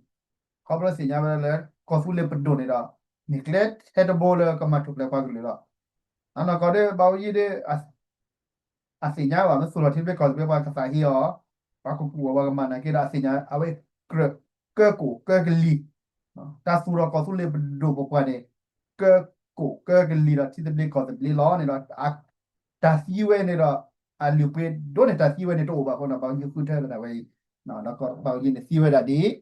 ဖျိသ့ၣ်ညါဝဲလၢ ကီၢ်သူလ့ၤပဒိၣ်န့ၣ်ဒီး မ့ၢ်ကျဲထဲတဘိလၢကမၤထူၣ်ဖျဲးပှၤကလုာ်လီၤ. အနီၢ်ကီၢ်ဒ်ဘးအူကၠံဒ် အသ့ၣ်ညါဘၣ် မ့ၢ်သူၣ်ထီၣ်ထံသဘျ့ကီၢ်သဘျ့ ပှၤကသးဟ့အီၤ, ပှၤကကူးအီၤ ပှၤကမၤနာ်က့ဒီး အသ့ၣ်ညါ အဝဲကြၢးကၢကိၢ်ကၢကလံၤ, တၢ်သူၣ်ထီၣ်ကီၢ်သူလ့ၤပဒိၣ်ပပှၢ်န့ၣ် ကၢကိၢ်ကၢကလံၤဒီးထံသဘျ့ကီၢ်သဘျ့လီၤန့ၣ်ဒီး တၢ်သံဝဲန့ၣ်ဒီး အလုၢ်အပှ့ၤဒိၣ်န့ၢ်တၢ်သံဝဲန့ၣ်တအိၣ်ဘၣ်အဃိန့ၣ် ဘးအူကၠံဃုထၢလၢတၢ်ဝဲအံၤ, ဒီးဘးအူကၠံန့ၣ်သံဝဲဒၣ်ဒ်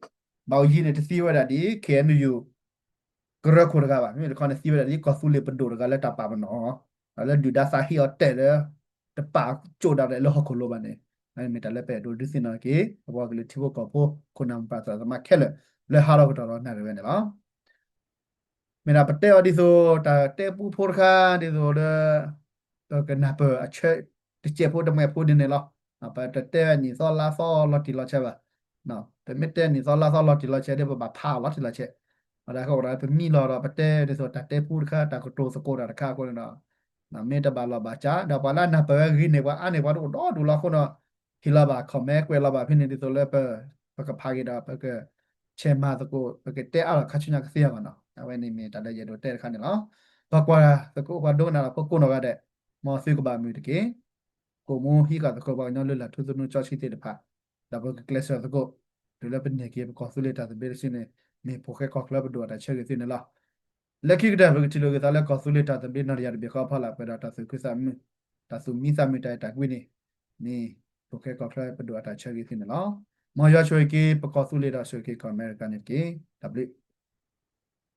ဘးအူကၠံန့ၣ်တသံဝဲဒၣ်ဒ် ခ့ၣ်အဲၣ်ယူၣ် ကရၢခိၣ်တဂၤဘၣ်, မ့မ့ၢ်တခီန့ၣ်သံဝဲဒၣ်ဒ်ကီၢ်သူလ့ၤပဒိၣ်တဂၤလၢတၢ်ပာ်ပနီၣ်အီၤ, လၢဒုၣ်ဒါသးဟ့အီၤတဲာ်လၢ တပာ်ကၠိၣ်ဒၣ်လဲာ်လၢဟီၣ်ခိၣ်လိၤဘၣ်န့ၣ်, မ့ၢ်တၢ်လၢပအဲၣ်ဒိးဒုးသ့ၣ်နီၣ်က့ၤ ပပှၤကလုာ်ထံဖိကီၢ်ဖိ ခိၣ်နၢ်မိၢ်ပၢ်သရၣ်သမါခဲလၢာ် လၢဟးထီၣ်ကတီၢ်ဒီးနၣ်ရံၣ်ဝဲန့ၣ်လီၤ. မ့ၢ်ဒၣ်ပတဲအီၤဒ်သိး တၢ်တဲပူဖိတခါ ဒ်သိးလၢ ပကနၢ်ပၢၢ်အဆၢ တစဲးဖိတမှဲးဖိဒ်န့ၣ်လီၤ. ပတတဲဝဲနံၣ်သီလါသီလီၤတံၢ်လီၤဆဲးဘၣ်. ပမ့ၢ်တဲန့ၣ်သီလၢသီလီၤတံၢ်လီၤဆဲးဒီး ပဘၣ်ဖးအီၤလီၤတံၢ်လီၤဆဲး, အဃိဒီးပမံလီၤဒီး ပတဲဒ်သိးတၢ်တဲပူတခါ တၢ်ကတိၤသကိးတၢ်တခါအဃိန့ၣ်ဒီး မ့ၢ်တဘၣ်လီၤဘၣ်စး ဒီးပှၤလၢအနၢ်ပၢၢ်ဝဲဂ့ၤန့ၢ်ပှၤအါန့ၢ်ပှၤတအိၣ်ဒီဒူၣ်လီၤအဃိဒီး ဟ့ၣ်လီၤဘၣ် comment ကွဲးလီၤဘၣ်ဖဲန့ၣ် ဒ်သိးလၢပ ပကဖးက့ၤဒီး ပက share မၤသကိး ပကတဲအါထီၣ်ခါဆူညါကသ့အဂီၢ်နီၤ. အဝဲန့ၣ်မ့ၢ်တၢ်လၢယအဲၣ်ဒိးတဲတခါန့ၣ်လီၤ. ပကွၢ်သကိးပှၤဒိကနၣ်ဒီးဖိကိးနီၢ်ဂၤဒဲး, မ်သုကဘၣ်မုာ်တက့ၢ်. ကိးမူဟံးဃာ်သကိးပှၤကညီလၢလၢ်ထူသနူစီဆှံသ့ၣ်တဖၣ်, ဒီးပကကျဲးစၢးသကိး တုၤလၢပန့ၢ်က့ၤပကီၢ်သူလ့ၤတၢ်သဘျ့တစုန့ၣ် မ့ၢ်ဖိၣ်ဃဲကီၢ်ချၢပဒိၣ်အတၢ်ဆၢဂ့ၤသုန့ၣ်လီၤ. လၢခံကတၢၢ် ပကထံၣ်လိာ်က့ၤသးလၢကီၢ်သူလ့ၤတၢ်သဘျ့နီၢ်တယၢ်တဘ့ၣ်ဃီအဖီလာ် ပှဲၤဒီးတၢ်သူၣ်ခုသးမုာ်, တၢ်သူၣ်မံသးမုာ် တၢ်အဲၣ်တၢ်ကွံန့ၣ် မ့ၢ်ဖိၣ်ဃဲကီၢ်ချၢပဒိၣ်အတၢ်ဆၢဂ့ၤသုန့ၣ်လီၤ. မ်ယွၤဆိၣ်ဂ့ၤက့ၤပကီၢ်သူလ့ၤဒီးဆိၣ်ဂ့ၤက့ၤကီၢ်အမဲရကၤန့ၣ်တက့ၢ်. တၢ်ဘျုး